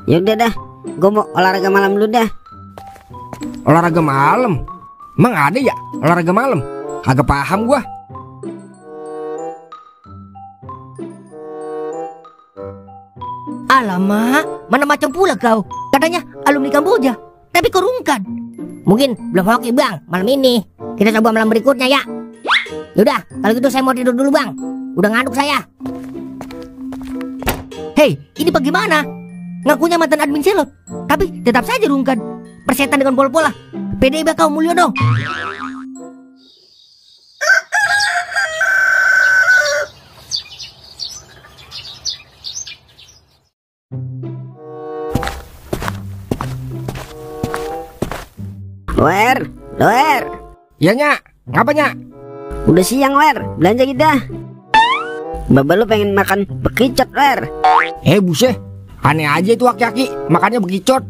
Ya udah dah, gue mau olahraga malam dulu dah. Olahraga malam? Emang ada ya olahraga malam? Agak paham gua. Alamak, mana macam pula kau. Katanya alumni Kamboja, tapi kau rungkan. Mungkin belum hoki bang malam ini. Kita coba malam berikutnya ya. Yaudah, kalau gitu saya mau tidur dulu bang. Udah ngantuk saya. Hei, ini bagaimana? Ngakunya mantan admin Selot, tapi tetap saja rungkan. Persetan dengan pol-pola. Pede kau Mulyono. Wer. Ya Nyak, ngapa Nyak? Udah siang Wer, belanja kita. Baba lu pengen makan bekicot Wer. Buset, aneh aja itu aki-aki, makannya bekicot.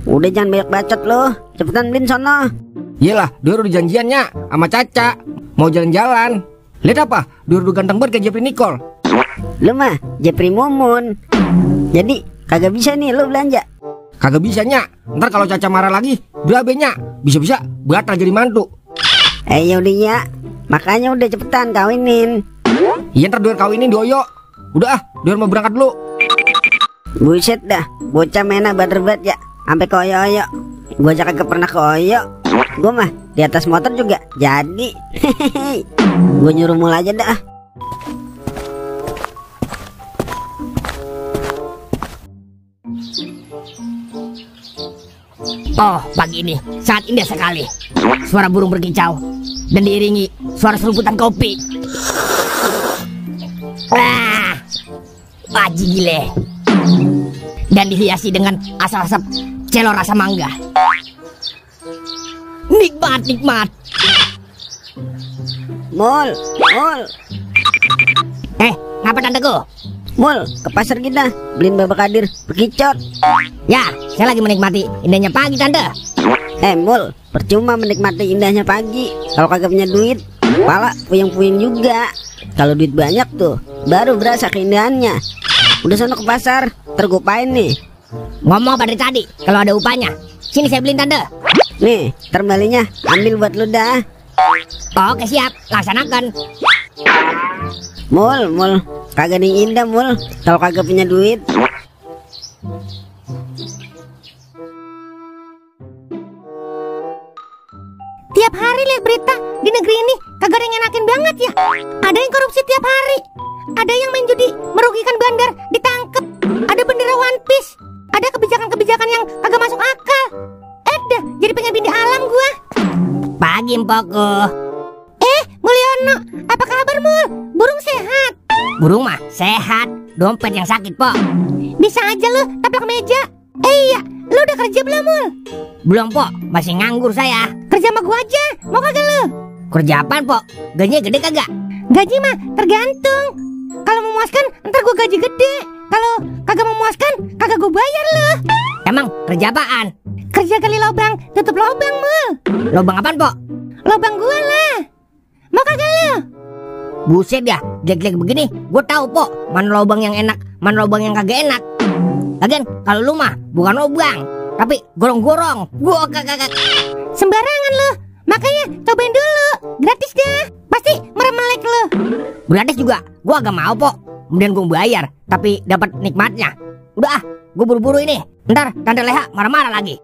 Udah jangan banyak bacot lo, cepetan beliin sono. Iyalah, dia udah janjiannya sama Caca mau jalan-jalan. Lihat apa? Dia udah ganteng banget kayak Jeffrey Nicole. Lu mah Jeffrey Mumun. Jadi kagak bisa nih lu belanja. Kagak bisa Nyak, ntar kalau Caca marah lagi, berabe Nyak, bisa-bisa batal jadi mantu. Yaudah ya, makanya udah cepetan kawinin. Iya ntar Duer kawinin doyo. Udah Duer mau berangkat dulu. Buset dah, bocah mena bader banget ya, sampai ke oyo-oyo. Gua aja kagak pernah ke oyo. Gua mah di atas motor juga jadi. Gua nyuruh mul aja dah. Oh, pagi ini sangat indah sekali. Suara burung berkicau dan diiringi suara seruputan kopi. Aji gile. Dan dihiasi dengan asap-asap celor rasa mangga. Nikmat. Mul. Ngapa tanteku? Mul, ke pasar kita beliin Baba Kadir bekicot. Ya, saya lagi menikmati indahnya pagi tante. Mul, percuma menikmati indahnya pagi kalau kagak punya duit. Kepala puyeng-puyeng juga. Kalau duit banyak tuh baru berasa keindahannya. Udah sono ke pasar, tergopain nih. Ngomong apa dari tadi? Kalau ada upahnya, sini saya beliin tante. Nih, terbalinya ambil buat lu dah. Oke siap, laksanakan. Mul, kagak ada yang indah Mul kalau kagak punya duit. Tiap hari lihat berita di negeri ini kagak ada yang enakin banget ya. Ada yang korupsi tiap hari. Ada yang main judi merugikan bandar ditangkep. Ada bendera One Piece. Ada kebijakan-kebijakan yang kagak masuk akal. Dah, jadi pengen pindah alam gua. Pagi Mpoko. Mulyono, apa kabar Mul? Burung sehat? Burung mah sehat, dompet yang sakit Pok. Bisa aja lu taplak meja. Iya, lu udah kerja belum Mul? Belum Pok, masih nganggur saya. Kerja sama gua aja, mau kagak lu? Kerja apaan Pok? Gajinya gede kagak? Gaji mah tergantung. Kalau memuaskan ntar gua gaji gede. Kalau kagak memuaskan kagak gua bayar lu. Emang kerja apaan? Kerja gali lobang, tutup lobang Mul. Lobang apaan Pok? Lobang gua lah. Mau kagak lu? Buset ya, jelek-jelek begini gue tahu Pok mana lobang yang enak, mana lobang yang kagak enak. Lagian kalau lu mah bukan lobang, tapi gorong-gorong. Gua kagak. Sembarangan lu. Makanya cobain dulu, gratis dah. Pasti meremelek lu. Gratis juga gua agak mau Pok. Kemudian gue bayar, tapi dapat nikmatnya. Udah gue buru-buru ini. Ntar Tante Leha marah-marah lagi.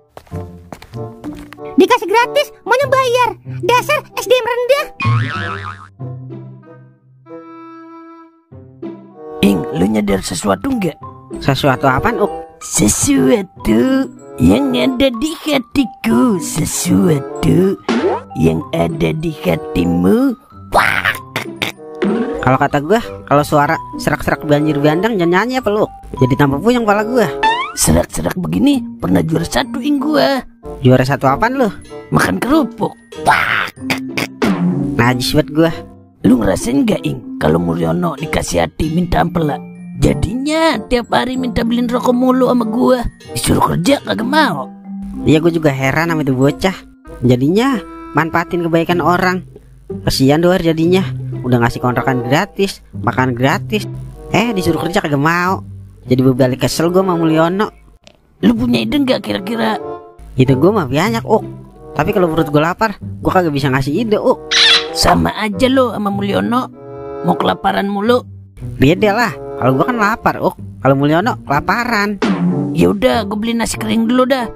Dikasih gratis, maunya bayar. Dasar SDM rendah. Lu nyadar sesuatu nggak? Sesuatu apaan, Uk? Sesuatu yang ada di hatiku. Sesuatu yang ada di hatimu. Wah. Kalau kata gua, kalau suara serak-serak banjir bandang jangan nyanyi apa lu? Jadi tambah puyeng kepala gua. Serak-serak begini pernah juara 1 gua. Juara 1 apaan lu? Makan kerupuk. Wah. Najis banget gua. Lu ngerasain gak kalau Mulyono dikasih hati minta ampela? Jadinya tiap hari minta beliin rokok mulu sama gua. Disuruh kerja kagak mau. Iya, gua juga heran sama itu bocah. Jadinya manfaatin kebaikan orang. Kasihan doar jadinya. Udah ngasih kontrakan gratis, makan gratis, Disuruh kerja kagak mau. Jadi berbalik kesel gue sama Mulyono. Lu punya ide nggak kira-kira? Ide gue mah banyak, tapi kalau perut gue lapar, gue kagak bisa ngasih ide, Sama aja lo sama Mulyono. Mau kelaparan mulu. Beda lah. Kalau gue kan lapar, kalau Mulyono kelaparan. Ya udah, gue beli nasi kering dulu dah.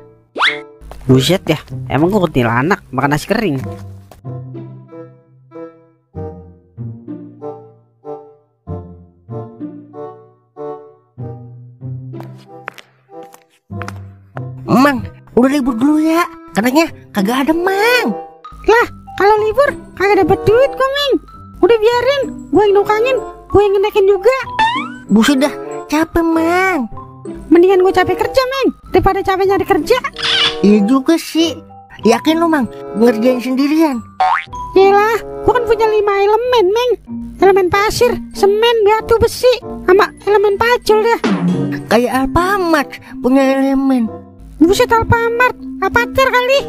Buset ya, emang gue kuntilanak makan nasi kering. Mang, udah libur dulu ya. Katanya kagak ada, Mang. Lah, kalau libur kagak dapat duit kok, Meng. Udah biarin, gue yang nukangin, gue yang ngenakin juga. Buset dah, capek, Mang. Mendingan gue capek kerja, Meng, daripada capek nyari kerja. Iya juga sih. Yakin lo, Mang, ngerjain sendirian? Yelah, gue kan punya 5 elemen, Meng. Elemen pasir, semen, batu, besi, sama elemen pacul dah. Kayak Alfamart punya elemen. Buset, Alfamart, Apater kali.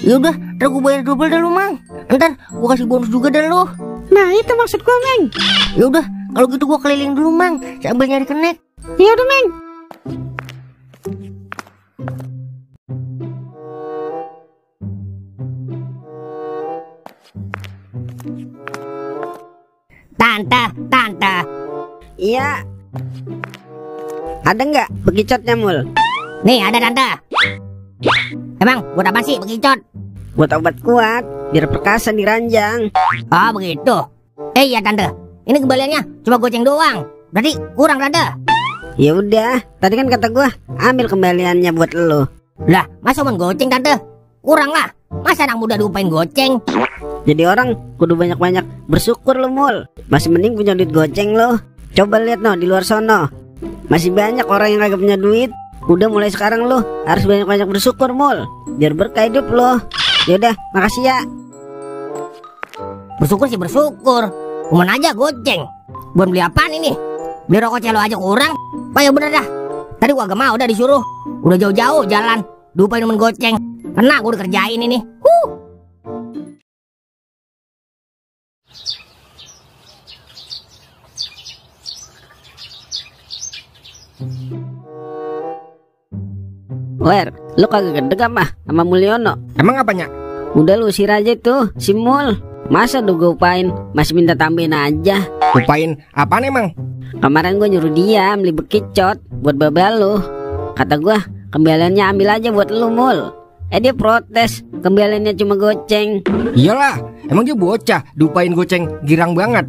Yaudah, ntar gue bayar double dah lo, Mang. Ntar gue kasih bonus juga dah lo. Nah, itu maksud gue, Meng. Yaudah, kalau gitu gue keliling dulu, Mang, sambil nyari kenek. Yaudah, Meng. Tante. Iya. Ada nggak bekicotnya, Mul? Nih ada tante. Emang buat apa sih bekicot? Buat obat kuat, biar perkasa di ranjang. Oh begitu. Iya tante. Ini kembaliannya cuma goceng doang. Berarti kurang tante. Ya udah, tadi kan kata gua ambil kembaliannya buat lo. Lah masa mau goceng tante? Kurang lah. Masa anak muda diupain goceng? Jadi orang kudu banyak-banyak bersyukur lo, Mul. Masih mending punya duit goceng lo. Coba lihat no di luar sono. Masih banyak orang yang kagak punya duit. Udah mulai sekarang lo harus banyak-banyak bersyukur, Mul. Biar berkah hidup lo. Yaudah, makasih ya. Bersyukur sih bersyukur. Cuman aja goceng. Buat beli apaan ini? Beli rokok celo aja kurang. Payah bener dah. Tadi gua agak mau udah disuruh. Udah jauh-jauh jalan diupain temen goceng. Kena gua udah kerjain ini. Wer, lu kagak gedeg apa sama Mulyono? Emang apanya? Udah lu usir aja tuh si Mul. Masa udah gue upain masih minta tambahin aja. Upain apaan emang? Kemarin gue nyuruh dia beli bekicot buat babal lu. Kata gue kembaliannya ambil aja buat lu, Mul. Dia protes, kembaliannya cuma goceng. Iyalah, emang dia bocah diupain goceng girang banget.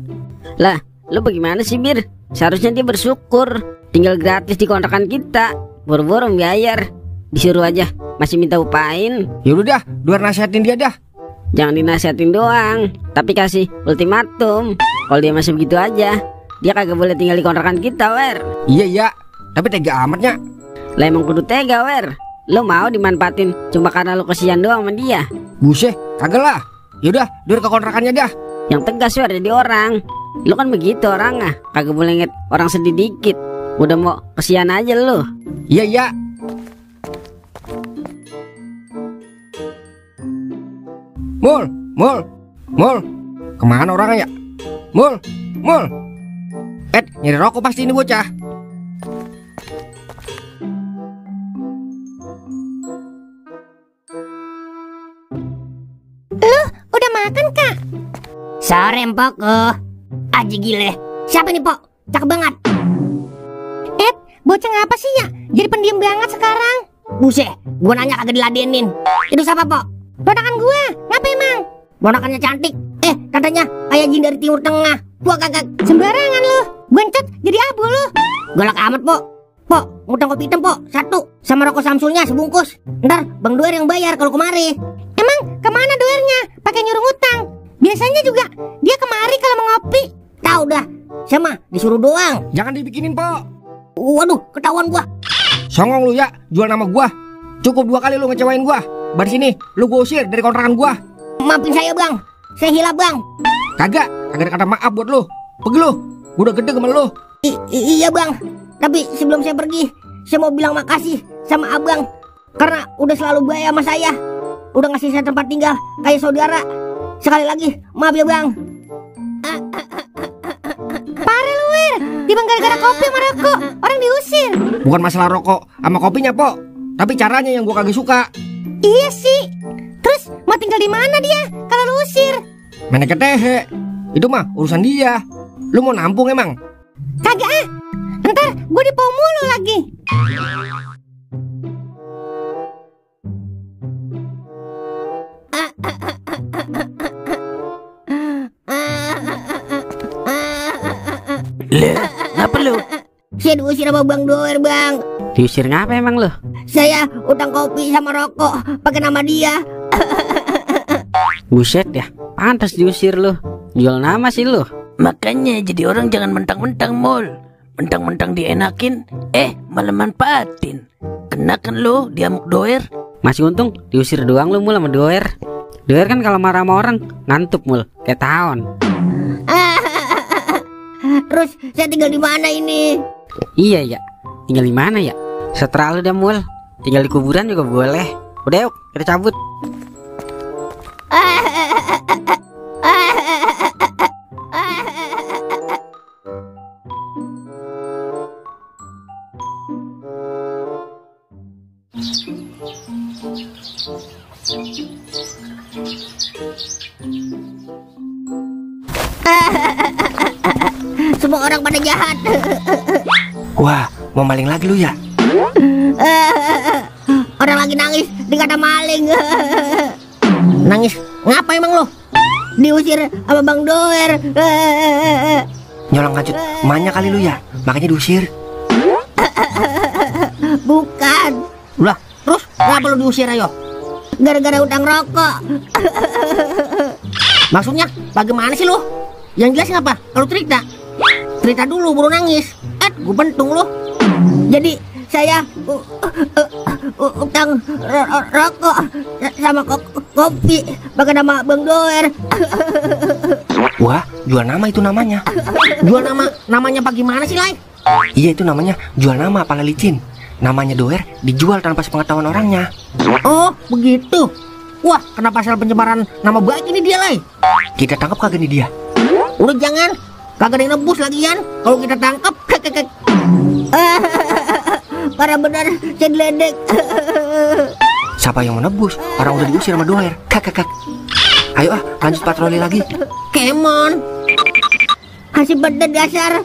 Lah, lu bagaimana sih, Bir? Seharusnya dia bersyukur. Tinggal gratis di kontrakan kita. Boro-boro bayar. Disuruh aja masih minta upain. Yaudah dah, luar nasihatin dia dah. Jangan dinasihatin doang, tapi kasih ultimatum. Kalau dia masih begitu aja, dia kagak boleh tinggal di kontrakan kita, Wer. Iya, tapi tega amatnya. Lah emang kudu tega, Wer. Lu mau dimanfaatin cuma karena lu kesian doang sama dia. Buset, kagak lah. Yaudah, luar ke kontrakannya dah. Yang tegas, Wer, jadi orang. Lu kan begitu orangnya, kagak boleh inget orang sedih dikit. Udah mau kesian aja lu. Iya. Mul, kemana orangnya ya? Mul, nyari rokok pasti ini bocah. Lu udah makan, Kak? Sore Mpok. Aji gile. Siapa nih Pok? Cakep banget. Bocah ngapa sih ya? Jadi pendiam banget sekarang. Buset, gua nanya kagak diladenin. Itu siapa Pok? Ponakan gua, ngapa emang? Ponakannya cantik. Katanya kayak jin dari Timur Tengah. Gua kagak. Sembarangan lu. Bencet jadi abu lu. Galak amat Pok. Pok, ngutang kopi hitam Pok, 1. Sama rokok Samsulnya sebungkus. Ntar Bang Doer yang bayar kalau kemari. Emang kemana Doernya? Pakai nyuruh ngutang. Biasanya juga dia kemari kalau mau ngopi. Tahu dah. Sama disuruh doang. Jangan dibikinin, Pok. Waduh, ketahuan gua. Songong lu ya, jual nama gua. Cukup 2 kali lu ngecewain gua. Bar sini, lu gua usir dari kontrakan gua. Maafin saya Bang. Saya hilap Bang. Kagak ada kata maaf buat lu. Pergi lu. Gua udah gede sama lu. Iya Bang. Tapi sebelum saya pergi, saya mau bilang makasih sama Abang karena udah selalu baik sama saya. Udah ngasih saya tempat tinggal kayak saudara. Sekali lagi, maaf ya Bang. Parah lu, Wir. Di bang gara-gara kopi sama rokok. Orang diusir. Bukan masalah rokok sama kopinya, Pok. Tapi caranya yang gua kagak suka. Iya sih. Terus mau tinggal di mana dia kalau lu usir? Menek ketehe. Itu mah urusan dia. Lu mau nampung emang? Kagak ah. Ntar gue dipau mulu lagi. Le, ngapa lu? Saya diusir sama Bang Doer, Bang. Diusir ngapa emang lo? Saya utang kopi sama rokok pakai nama dia. Buset ya, pantas diusir lo. Jual nama sih lo. Makanya jadi orang jangan mentang-mentang Mul. Mentang-mentang dienakin, malah manfaatin. Kenakan lo diamuk Doer. Masih untung diusir doang lo Mul sama Doer. Doer kan kalau marah sama orang ngantuk Mul, kayak tahun. Terus saya tinggal di mana ini? Iya ya, tinggal di mana ya? Seterah lu dah Mul. Tinggal di kuburan juga boleh. Udah yuk, kita cabut. Semua orang pada jahat. Wah, mau maling lagi lu ya? Orang lagi nangis dikata maling. Nangis ngapa emang lo? Diusir sama Bang Doer. Nyolong kancut emaknya kali lu ya? Makanya diusir. Bukan, Lah, terus kenapa lo diusir ayo? gara-gara utang rokok. Maksudnya bagaimana sih lo? Yang jelas ngapa? Kalau cerita dulu baru nangis. Gue bentung lo. Jadi saya utang rokok sama kopi pakai nama Bang Doer. Wah, jual nama itu namanya. Jual namanya bagaimana sih, Lai? Iya, itu namanya jual nama pala licin. Namanya Doer dijual tanpa sepengetahuan orangnya. Oh, begitu. Wah, kena pasal penyebaran nama baik ini dia, Lai. Kita tangkap kagak nih dia? Udah jangan. Kagak ada yang nebus lagian. Kalau kita tangkap, Parah benar, saya diledek. Siapa yang menebus? Orang udah diusir sama Doer. Kak. Ayo lanjut patroli lagi. Kemon. Kasih bener dasar.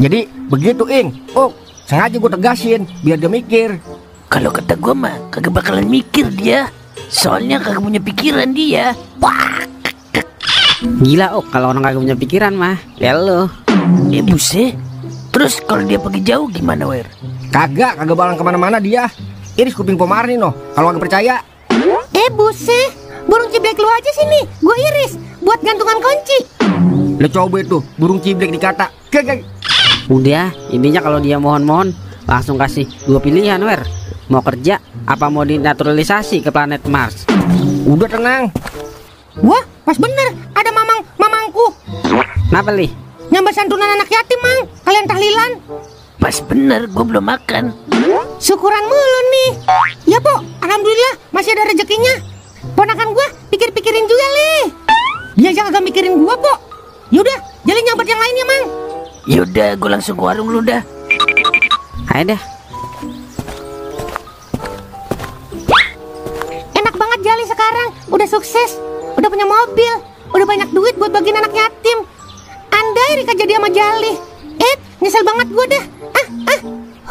Jadi begitu Ing. Oh, sengaja gue tegasin biar dia mikir. Kalau kata gua mah kagak bakalan mikir dia. Soalnya kagak punya pikiran dia. Wah, Gila kalau orang kagak punya pikiran mah. Ya lo. buset. Terus kalau dia pergi jauh gimana, Wer? Kagak bakalan kemana-mana dia. Iris kuping pomar nih noh. Kalau nggak percaya. Buset, burung ciblek lu aja sini. Gue iris buat gantungan kunci. Lo coba itu burung ciblek dikata. Kagak. Udah, intinya kalau dia mohon-mohon langsung kasih dua pilihan Wer. Mau kerja apa mau dinaturalisasi ke planet Mars. Udah tenang. Wah, pas bener ada mamangku Kenapa Li? nyambah santunan anak yatim, Mang. Kalian tahlilan. Pas bener gua belum makan. Syukuran mulu nih. Ya, Po. Alhamdulillah masih ada rezekinya. Ponakan gua pikir-pikirin juga, Li. Dia jangan gak mikirin gua, Po. Yaudah, jalin nyambat yang lainnya, Mang. Yaudah, gua langsung ke warung lu dah. Ayo dah. Enak banget Jali sekarang. Udah sukses. Udah punya mobil. Udah banyak duit buat bagiin anak yatim. Andai Rika jadi sama Jali. Nyesel banget gue dah.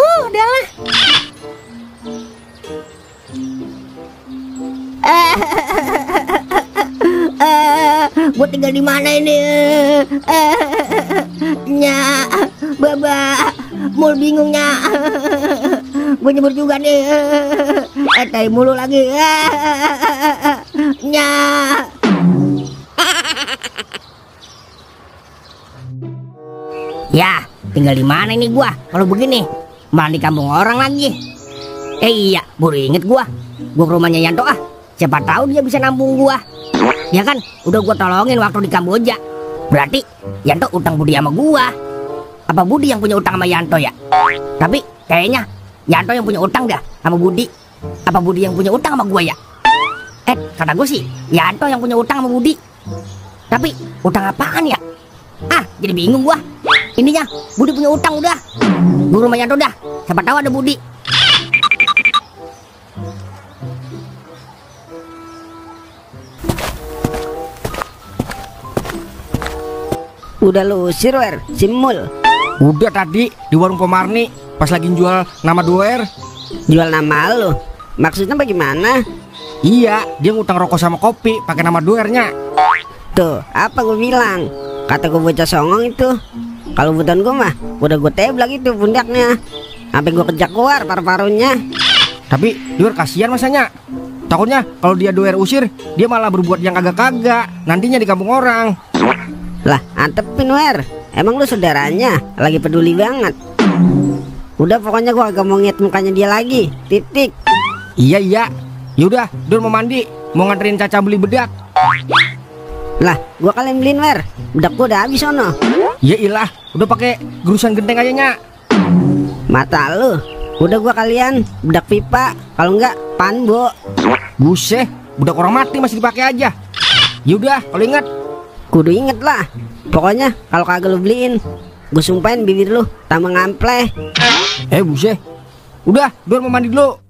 Udahlah. Gue tinggal di mana ini? Nya, Baba, Mul bingungnya. Gue nyebur juga nih. Tai mulu lagi. Nya. Ya, tinggal di mana ini gua? Kalau begini, malah di kampung orang lagi. Iya, baru inget gua ke rumahnya Yanto ah. Siapa tahu dia bisa nampung gua. Ya kan, udah gua tolongin waktu di Kamboja. Berarti Yanto utang budi sama gua. Apa Budi yang punya utang sama Yanto ya? Tapi kayaknya Yanto yang punya utang dah sama Budi. Apa Budi yang punya utang sama gua ya? Kata gue sih Yanto yang punya utang sama Budi. Tapi utang apaan ya? Jadi bingung gua. Ininya Budi punya utang udah. Gua rumah Yanto dah. Siapa tahu ada Budi. Udah lu usir Wer, si Mul. Udah tadi di warung Pemarni pas lagi jual nama 2R. Jual nama lu. Maksudnya bagaimana? Iya, dia ngutang rokok sama kopi pakai nama 2R-nya. Tuh, apa gue bilang? Kata gue bocah songong itu. Kalau butan gue mah udah gue teblak itu pundaknya. Sampai gue kejak keluar paru-parunya. Tapi 2R kasihan masanya. Takutnya kalau dia 2R usir, dia malah berbuat yang kagak-kagak nantinya di kampung orang. Lah, antepin Wer. Emang lu saudaranya lagi peduli banget. Udah pokoknya gue agak mau ngeliat mukanya dia lagi. Titik. Iya. Yaudah, 2R mau mandi, mau nganterin Caca beli bedak. Lah, gua kalian beliin Wer. Bedak gua udah habis sono. Ya ilah, udah pakai gerusan genteng aja nya. Mata lu. Udah gua kalian bedak pipa, kalau enggak panbo. Buset, bedak orang mati masih dipakai aja. Yaudah, kalau ingat. Kudu inget lah. Pokoknya kalau kagak lu beliin, gua sumpahin bibir lu tambah ngampleh. Buset. Udah, 2R mau mandi dulu.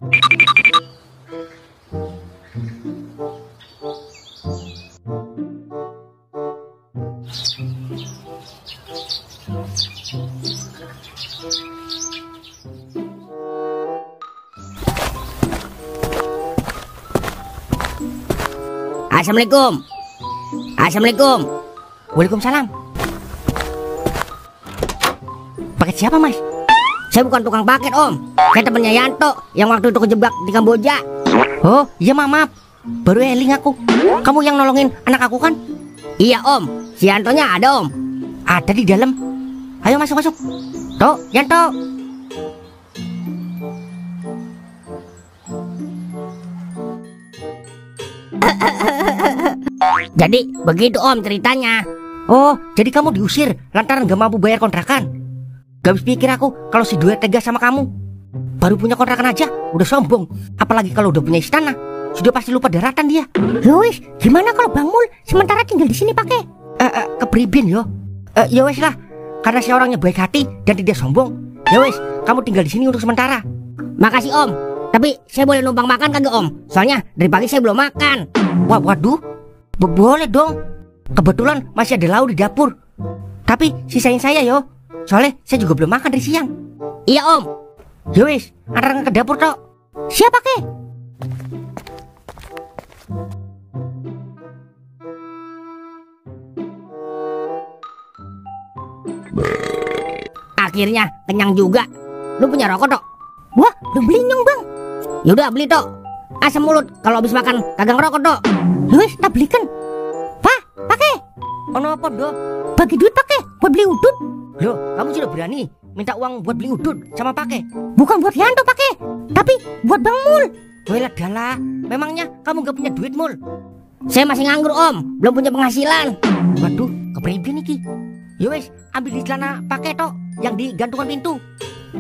Assalamualaikum. Assalamualaikum. Waalaikumsalam. Paket siapa, Mas? Saya bukan tukang paket Om. Saya temennya Yanto yang waktu itu kejebak di Kamboja. Oh, iya maaf. Baru eling aku. Kamu yang nolongin anak aku kan? Iya Om. Si Yantonya ada Om. Ada di dalam. Ayo masuk. Tok, Yanto. Jadi begitu Om ceritanya. Oh, jadi kamu diusir lantaran gak mampu bayar kontrakan. Gak habis pikir aku kalau si 2R tegas sama kamu. Baru punya kontrakan aja udah sombong. Apalagi kalau udah punya istana, sudah pasti lupa daratan dia. Lois, gimana kalau Bang Mul sementara tinggal di sini pakai? Kepribin yo. Ya wes lah, karena si orangnya baik hati dan tidak sombong. Ya wes, kamu tinggal di sini untuk sementara. Makasih Om. Tapi saya boleh numpang makan kagak Om? Soalnya dari pagi saya belum makan. Waduh, boleh dong. Kebetulan masih ada lauk di dapur. Tapi sisain saya yo. Soalnya saya juga belum makan dari siang. Iya Om. Ya wes, antar ke dapur tok. Siapa ke? Akhirnya kenyang juga. Lu punya rokok tok? Wah, belum beli nyong Bang. Yaudah beli tok. Asam mulut kalau habis makan kagak ngerokok tok. Lois, tak belikan. Pak, pakai. Ono apa do? Bagi duit pakai buat beli udut. Loh, kamu sudah berani minta uang buat beli udut sama pakai? Bukan buat Yanto pakai, tapi buat Bang Mul. Welah dalah, memangnya kamu gak punya duit Mul? Saya masih nganggur Om, belum punya penghasilan. Waduh, kepribin iki. Yowes, ambil di celana pakai tok yang di gantungan pintu.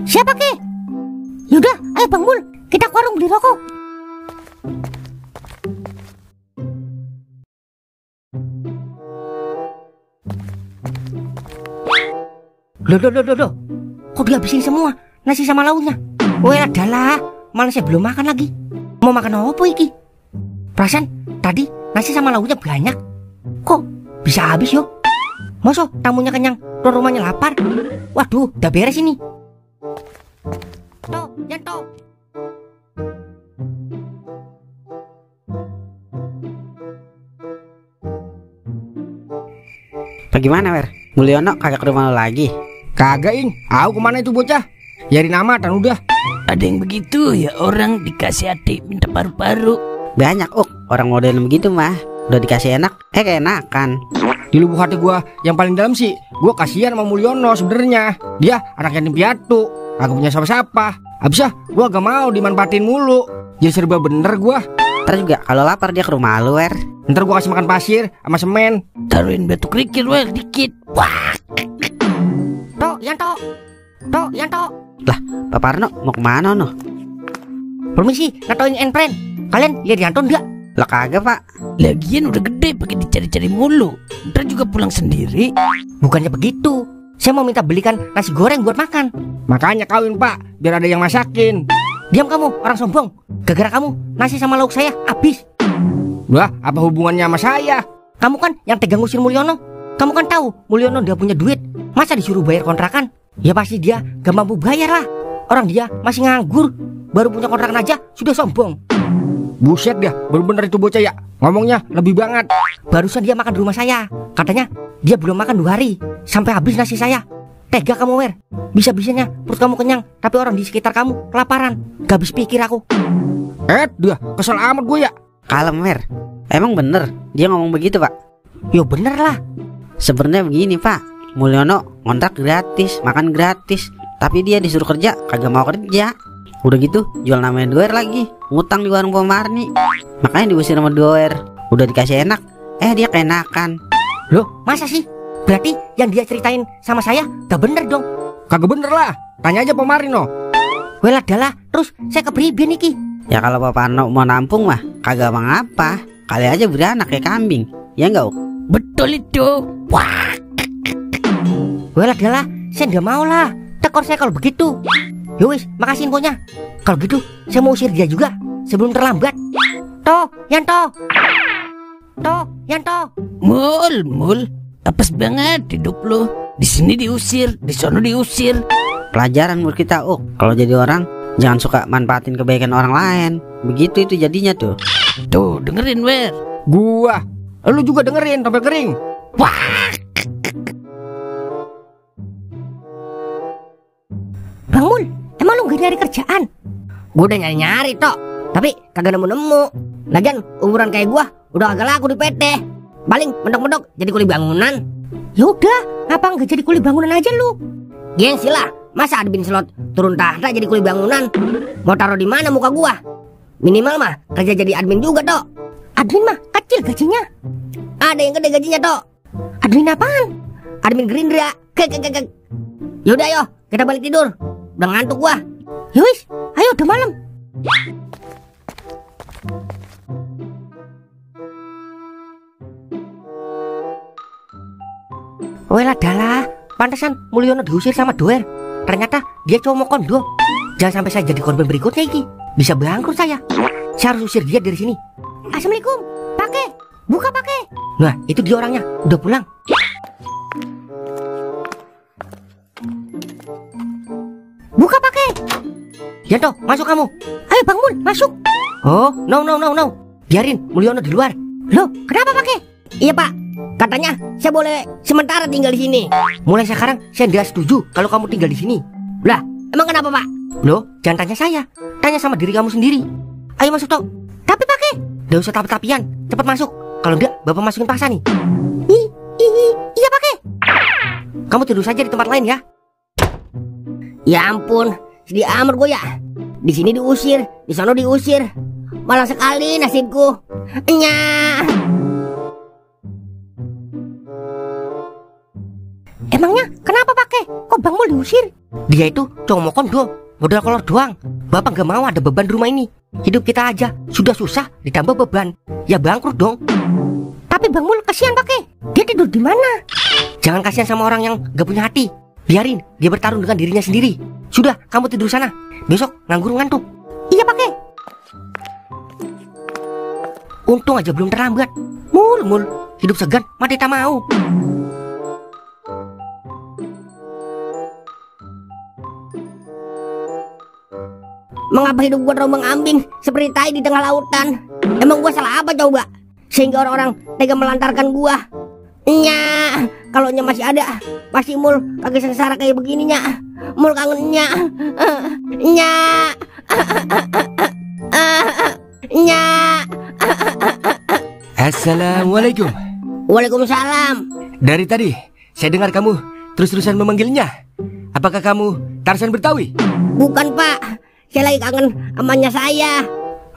Siapa ke? Yaudah, ayo Bang Mul, kita ke warung beli rokok. Loh. Kok dihabisin semua nasi sama lauknya? Welah dalah, malah saya belum makan lagi. Mau makan apa iki? Perasaan tadi nasi sama lauknya banyak. Kok bisa habis yo? Masa tamunya kenyang, tuan rumahnya lapar? Waduh, udah beres ini. Tok, Yanto. Bagaimana Wer? Mulyono kagak ke rumah lo lagi? Kagak ing, aku kemana itu bocah? Yari nama dan udah. Ada yang begitu ya, orang dikasih adik minta paru-paru. Banyak orang model begitu mah. Udah dikasih enak, keenakan. Di lubuk hati gua yang paling dalam sih, gua kasihan sama Mulyono sebenarnya. Dia anak yatim piatu, agak punya siapa-siapa. Abisnya gua gak mau dimanfaatin mulu. Jadi serba bener gua. Ntar juga kalau lapar dia ke rumah lu Wer. Ntar gua kasih makan pasir sama semen. Taruhin batu kerikil Wer dikit. Wah. Tok, Yanto. Lah, Pak Parno mau kemana no? Permisi, ngatoin friend. Kalian lihat Yanto enggak? Lah kagak pak. Lagian udah gede pakai dicari-cari mulu. Ntar juga pulang sendiri. Bukannya begitu. Saya mau minta belikan nasi goreng buat makan. Makanya kawin pak, biar ada yang masakin. Diam kamu, orang sombong. Gara-gara kamu, nasi sama lauk saya habis. Wah, apa hubungannya sama saya? Kamu kan yang tegang ngusir Mulyono. Kamu kan tahu Mulyono udah punya duit. Masa disuruh bayar kontrakan? Ya pasti dia gak mampu bayar lah. Orang dia masih nganggur. Baru punya kontrakan aja sudah sombong. Buset dia, bener-bener itu bocah ya. Ngomongnya lebih banget. Barusan dia makan di rumah saya. Katanya dia belum makan 2 hari sampai habis nasi saya. Tega kamu, Wer. Bisa-bisanya perut kamu kenyang, tapi orang di sekitar kamu kelaparan. Gak habis pikir aku. Dia kesel amat gue ya. Kalem Mer. Emang bener dia ngomong begitu pak? Yo bener lah. Sebenarnya begini pak, Mulyono ngontrak gratis, makan gratis, tapi dia disuruh kerja kagak mau kerja. Udah gitu jual namanya doer lagi, ngutang di warung Pomarni. Makanya diusir sama doer. Udah dikasih enak, dia keenakan. Loh masa sih? Berarti yang dia ceritain sama saya gak bener dong. Kagak bener lah, tanya aja Pomarni no. Well adalah, terus saya kepribadian niki. Ya kalau Papa No mau nampung mah kagak mengapa. Kali aja beranak kayak kambing. Ya enggak? Betul itu. Wah. Well adalah, saya gak mau lah. Tekor saya kalau begitu. Yowis, makasih infonya. Kalau gitu, saya mau usir dia juga sebelum terlambat. Toh, Yanto. Toh, Yanto. Mul. Apes banget hidup lo. Di sini diusir, di sono diusir. Pelajaran buat kita, kalau jadi orang jangan suka manfaatin kebaikan orang lain. Begitu itu jadinya tuh. Tuh, dengerin Wer. Gua, lu juga dengerin sampai kering. Wah. Bang Mul, emang lu gak nyari kerjaan? Gue udah nyari-nyari tok, tapi kagak nemu-nemu. Lagian umuran kayak gua udah agak laku di PT. Paling mendok-mendok jadi kuli bangunan. Yaudah, ngapa gak jadi kuli bangunan aja lu? Gengsi lah, masa admin slot turun tahta jadi kuli bangunan? Mau taruh di mana muka gua? Minimal mah kerja jadi admin juga tok. Admin mah kecil gajinya. Ada yang gede gajinya tok. Admin apaan? Admin Gerindra. Yaudah yo, kita balik tidur. Udah ngantuk gua. Yowis, ayo udah malam. Well adalah, pantesan Mulyono diusir sama doer. Ternyata dia cowok kondo. Jangan sampai saya jadi korban berikutnya iki. Bisa bangkrut saya. Saya harus usir dia dari sini. Assalamualaikum, pakai. Buka pakai. Nah, itu dia orangnya. Udah pulang. Buka pakai. Yanto, masuk kamu. Ayo Bang Mul, masuk. Oh, no. Biarin Mulyono di luar. Loh, kenapa pakai? Iya pak, katanya saya boleh sementara tinggal di sini. Mulai sekarang saya tidak setuju kalau kamu tinggal di sini. Lah, emang kenapa pak? Loh, jangan tanya saya. Tanya sama diri kamu sendiri. Ayo masuk toh. Tapi pakai. Gak usah tapi-tapian. Cepat masuk. Kalau enggak, bapak masukin paksa nih. Iya pakai. Kamu tidur saja di tempat lain ya. Ya ampun, sedih amat gue ya. Di sini diusir, di sana diusir. Malang sekali nasibku. Nyah. Emangnya kenapa pakai? Kok Bang Mul diusir? Dia itu cowok mau kondo, modal kolor doang. Bapak gak mau ada beban di rumah ini. Hidup kita aja sudah susah, ditambah beban. Ya bangkrut dong. Tapi Bang Mul kasihan pakai. Dia tidur di mana? Jangan kasihan sama orang yang gak punya hati. Biarin dia bertarung dengan dirinya sendiri. Sudah, kamu tidur sana. Besok nganggur ngantuk. Iya pakai. Untung aja belum terlambat. Mul, hidup segan, mati tak mau. Mengapa hidup gua terombang ambing seperti tai di tengah lautan? Emang gua salah apa coba? Sehingga orang-orang tega melantarkan gua. Nya, kalau nya masih ada, pasti Mul kagak sengsara kayak begininya. Mul kangennya. Nya. Nya. Assalamualaikum. Waalaikumsalam. Dari tadi saya dengar kamu terus-terusan memanggilnya. Apakah kamu Tarzan Betawi? Bukan pak, saya lagi kangen amannya saya.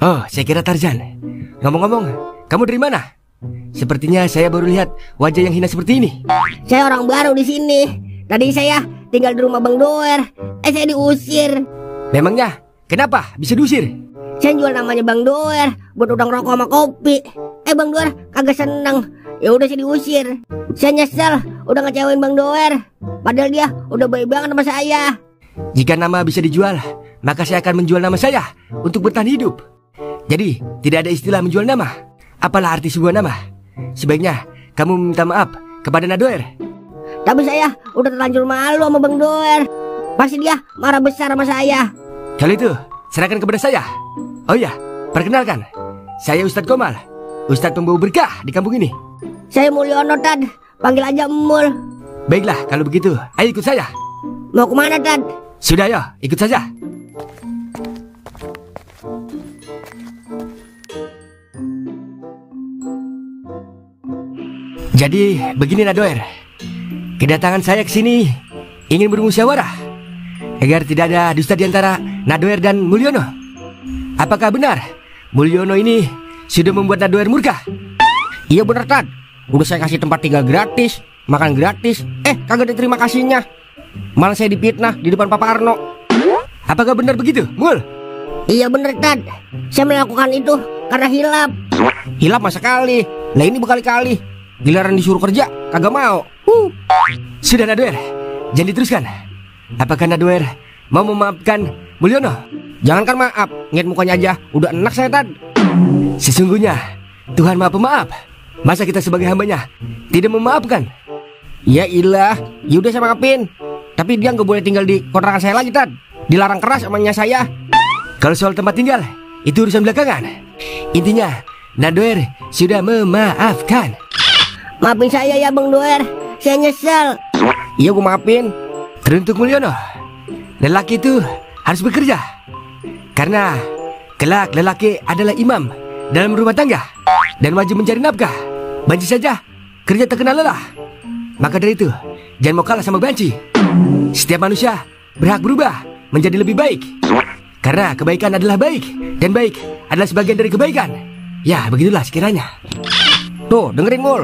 Oh, saya kira Tarzan. Ngomong-ngomong, kamu dari mana? Sepertinya saya baru lihat wajah yang hina seperti ini. Saya orang baru di sini. Tadi saya tinggal di rumah Bang Doer. Saya diusir. Memangnya kenapa bisa diusir? Saya jual namanya Bang Doer buat udang rokok sama kopi. Bang Doer kagak seneng. Ya udah saya diusir. Saya nyesel udah ngecewain Bang Doer. Padahal dia udah baik banget sama saya. Jika nama bisa dijual, maka saya akan menjual nama saya untuk bertahan hidup. Jadi, tidak ada istilah menjual nama. Apalah arti sebuah nama? Sebaiknya kamu minta maaf kepada Nadoer. Tapi saya udah terlanjur malu sama Bang Doer. Pasti dia marah besar sama saya. Kalau itu, serahkan kepada saya. Oh iya, perkenalkan. Saya Ustadz Komal, Ustadz pembawa berkah di kampung ini. Saya Mulyono, Tad. Panggil aja Mul. Baiklah, kalau begitu, ayo ikut saya. Mau kemana, Tad? Sudah ya, ikut saja. Jadi, begini Nadoer. Kedatangan saya ke sini ingin bermusyawarah agar tidak ada dusta di antara Nadoer dan Mulyono. Apakah benar Mulyono ini sudah membuat Nadoer murka? Iya bener, Tad. Udah saya kasih tempat tinggal gratis, makan gratis. Kagak ada terima kasihnya. Malah saya dipitnah di depan Papa Arno. Apakah benar begitu, Mul? Iya bener, Tad. Saya melakukan itu karena hilap. Hilap masa kali. Lah ini berkali-kali. Giliran disuruh kerja, kagak mau. Sudah Nadoer, jangan diteruskan. Apakah Nadoer mau memaafkan Mulyono? Jangankan maaf, ngeliat mukanya aja udah enak saya, Tad. Sesungguhnya Tuhan Maha Pemaaf. Masa kita sebagai hambanya tidak memaafkan? Ya ilah, yaudah saya maafin. Tapi dia nggak boleh tinggal di kontrakan saya lagi, Tad. Dilarang keras sama nyak saya. Kalau soal tempat tinggal, itu urusan belakangan. Intinya, Nadoer sudah memaafkan. Maafin saya ya Bang Doer. Saya nyesel. Iya, gue maafin. Teruntuk Mulyono, lelaki itu harus bekerja. Karena kelak lelaki adalah imam dalam rumah tangga dan wajib mencari nafkah. Banci saja kerja terkena lelah. Maka dari itu, jangan mau kalah sama banci. Setiap manusia berhak berubah menjadi lebih baik. Karena kebaikan adalah baik, dan baik adalah sebagian dari kebaikan. Ya, begitulah sekiranya. Tuh, dengerin Mul.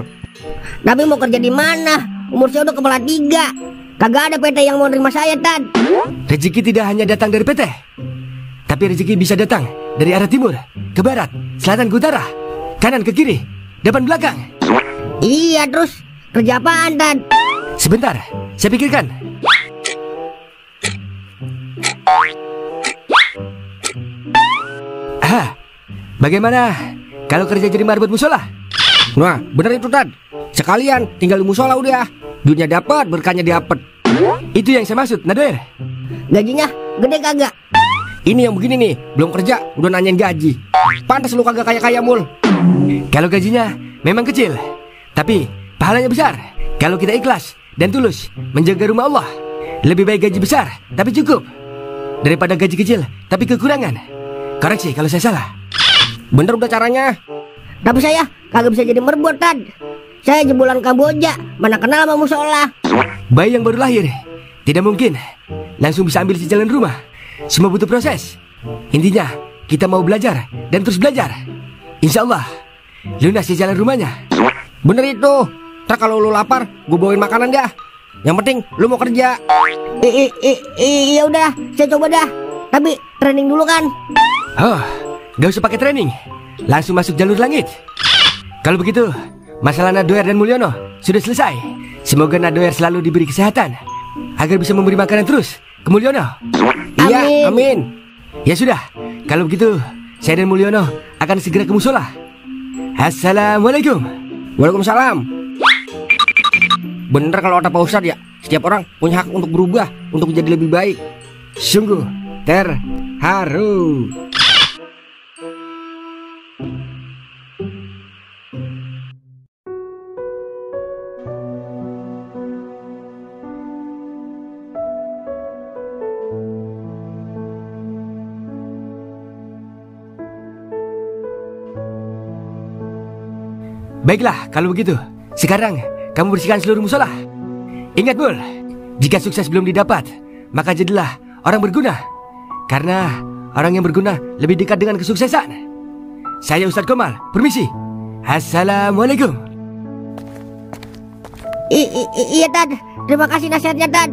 Tapi mau kerja di mana? Umur saya udah kepala 3. Kagak ada PT yang mau nerima saya, Tad. Rezeki tidak hanya datang dari PT, tapi rezeki bisa datang dari arah timur, ke barat, selatan ke utara, kanan ke kiri, depan belakang. Iya, terus kerja apaan, Tad? Sebentar, saya pikirkan. Bagaimana kalau kerja jadi marbot musola? Nah, bener itu, Tad. Sekalian tinggal di musola udah. Duitnya dapat, berkahnya diapet. Itu yang saya maksud, Nadoer. Gajinya gede kagak? Ini yang begini nih, belum kerja udah nanyain gaji. Pantas lu kagak kaya-kaya, Mul. Kalau gajinya memang kecil, tapi pahalanya besar. Kalau kita ikhlas dan tulus menjaga rumah Allah, lebih baik gaji besar tapi cukup daripada gaji kecil tapi kekurangan. Koreksi kalau saya salah. Bener udah caranya. Tapi saya kagak bisa jadi merbot, Tad. Saya jebolan Kamboja, mana kenal sama musola. Bayi yang baru lahir tidak mungkin langsung bisa ambil jalan rumah. Semua butuh proses. Intinya kita mau belajar dan terus belajar. Insya Allah lunas jalan rumahnya. Bener itu. Ntar kalau lu lapar, gue bawain makanan dah. Yang penting lu mau kerja. Iya udah, saya coba dah. Tapi training dulu kan. Gak usah pakai training, langsung masuk jalur langit. Kalau begitu, masalah Nadoer dan Mulyono sudah selesai. Semoga Nadoer selalu diberi kesehatan agar bisa memberi makanan terus ke Mulyono. Iya, amin. Ya sudah, kalau begitu saya dan Mulyono akan segera ke musola. Assalamualaikum. Waalaikumsalam. Bener kalau kata Pak Ustadz ya, setiap orang punya hak untuk berubah, untuk menjadi lebih baik. Sungguh terharu. Baiklah, kalau begitu, sekarang kamu bersihkan seluruh musola. Ingat, Mul, jika sukses belum didapat, maka jadilah orang berguna. Karena orang yang berguna lebih dekat dengan kesuksesan. Saya Ustadz Komal, permisi. Assalamualaikum. Iya, Tad. Terima kasih nasihatnya, Tad.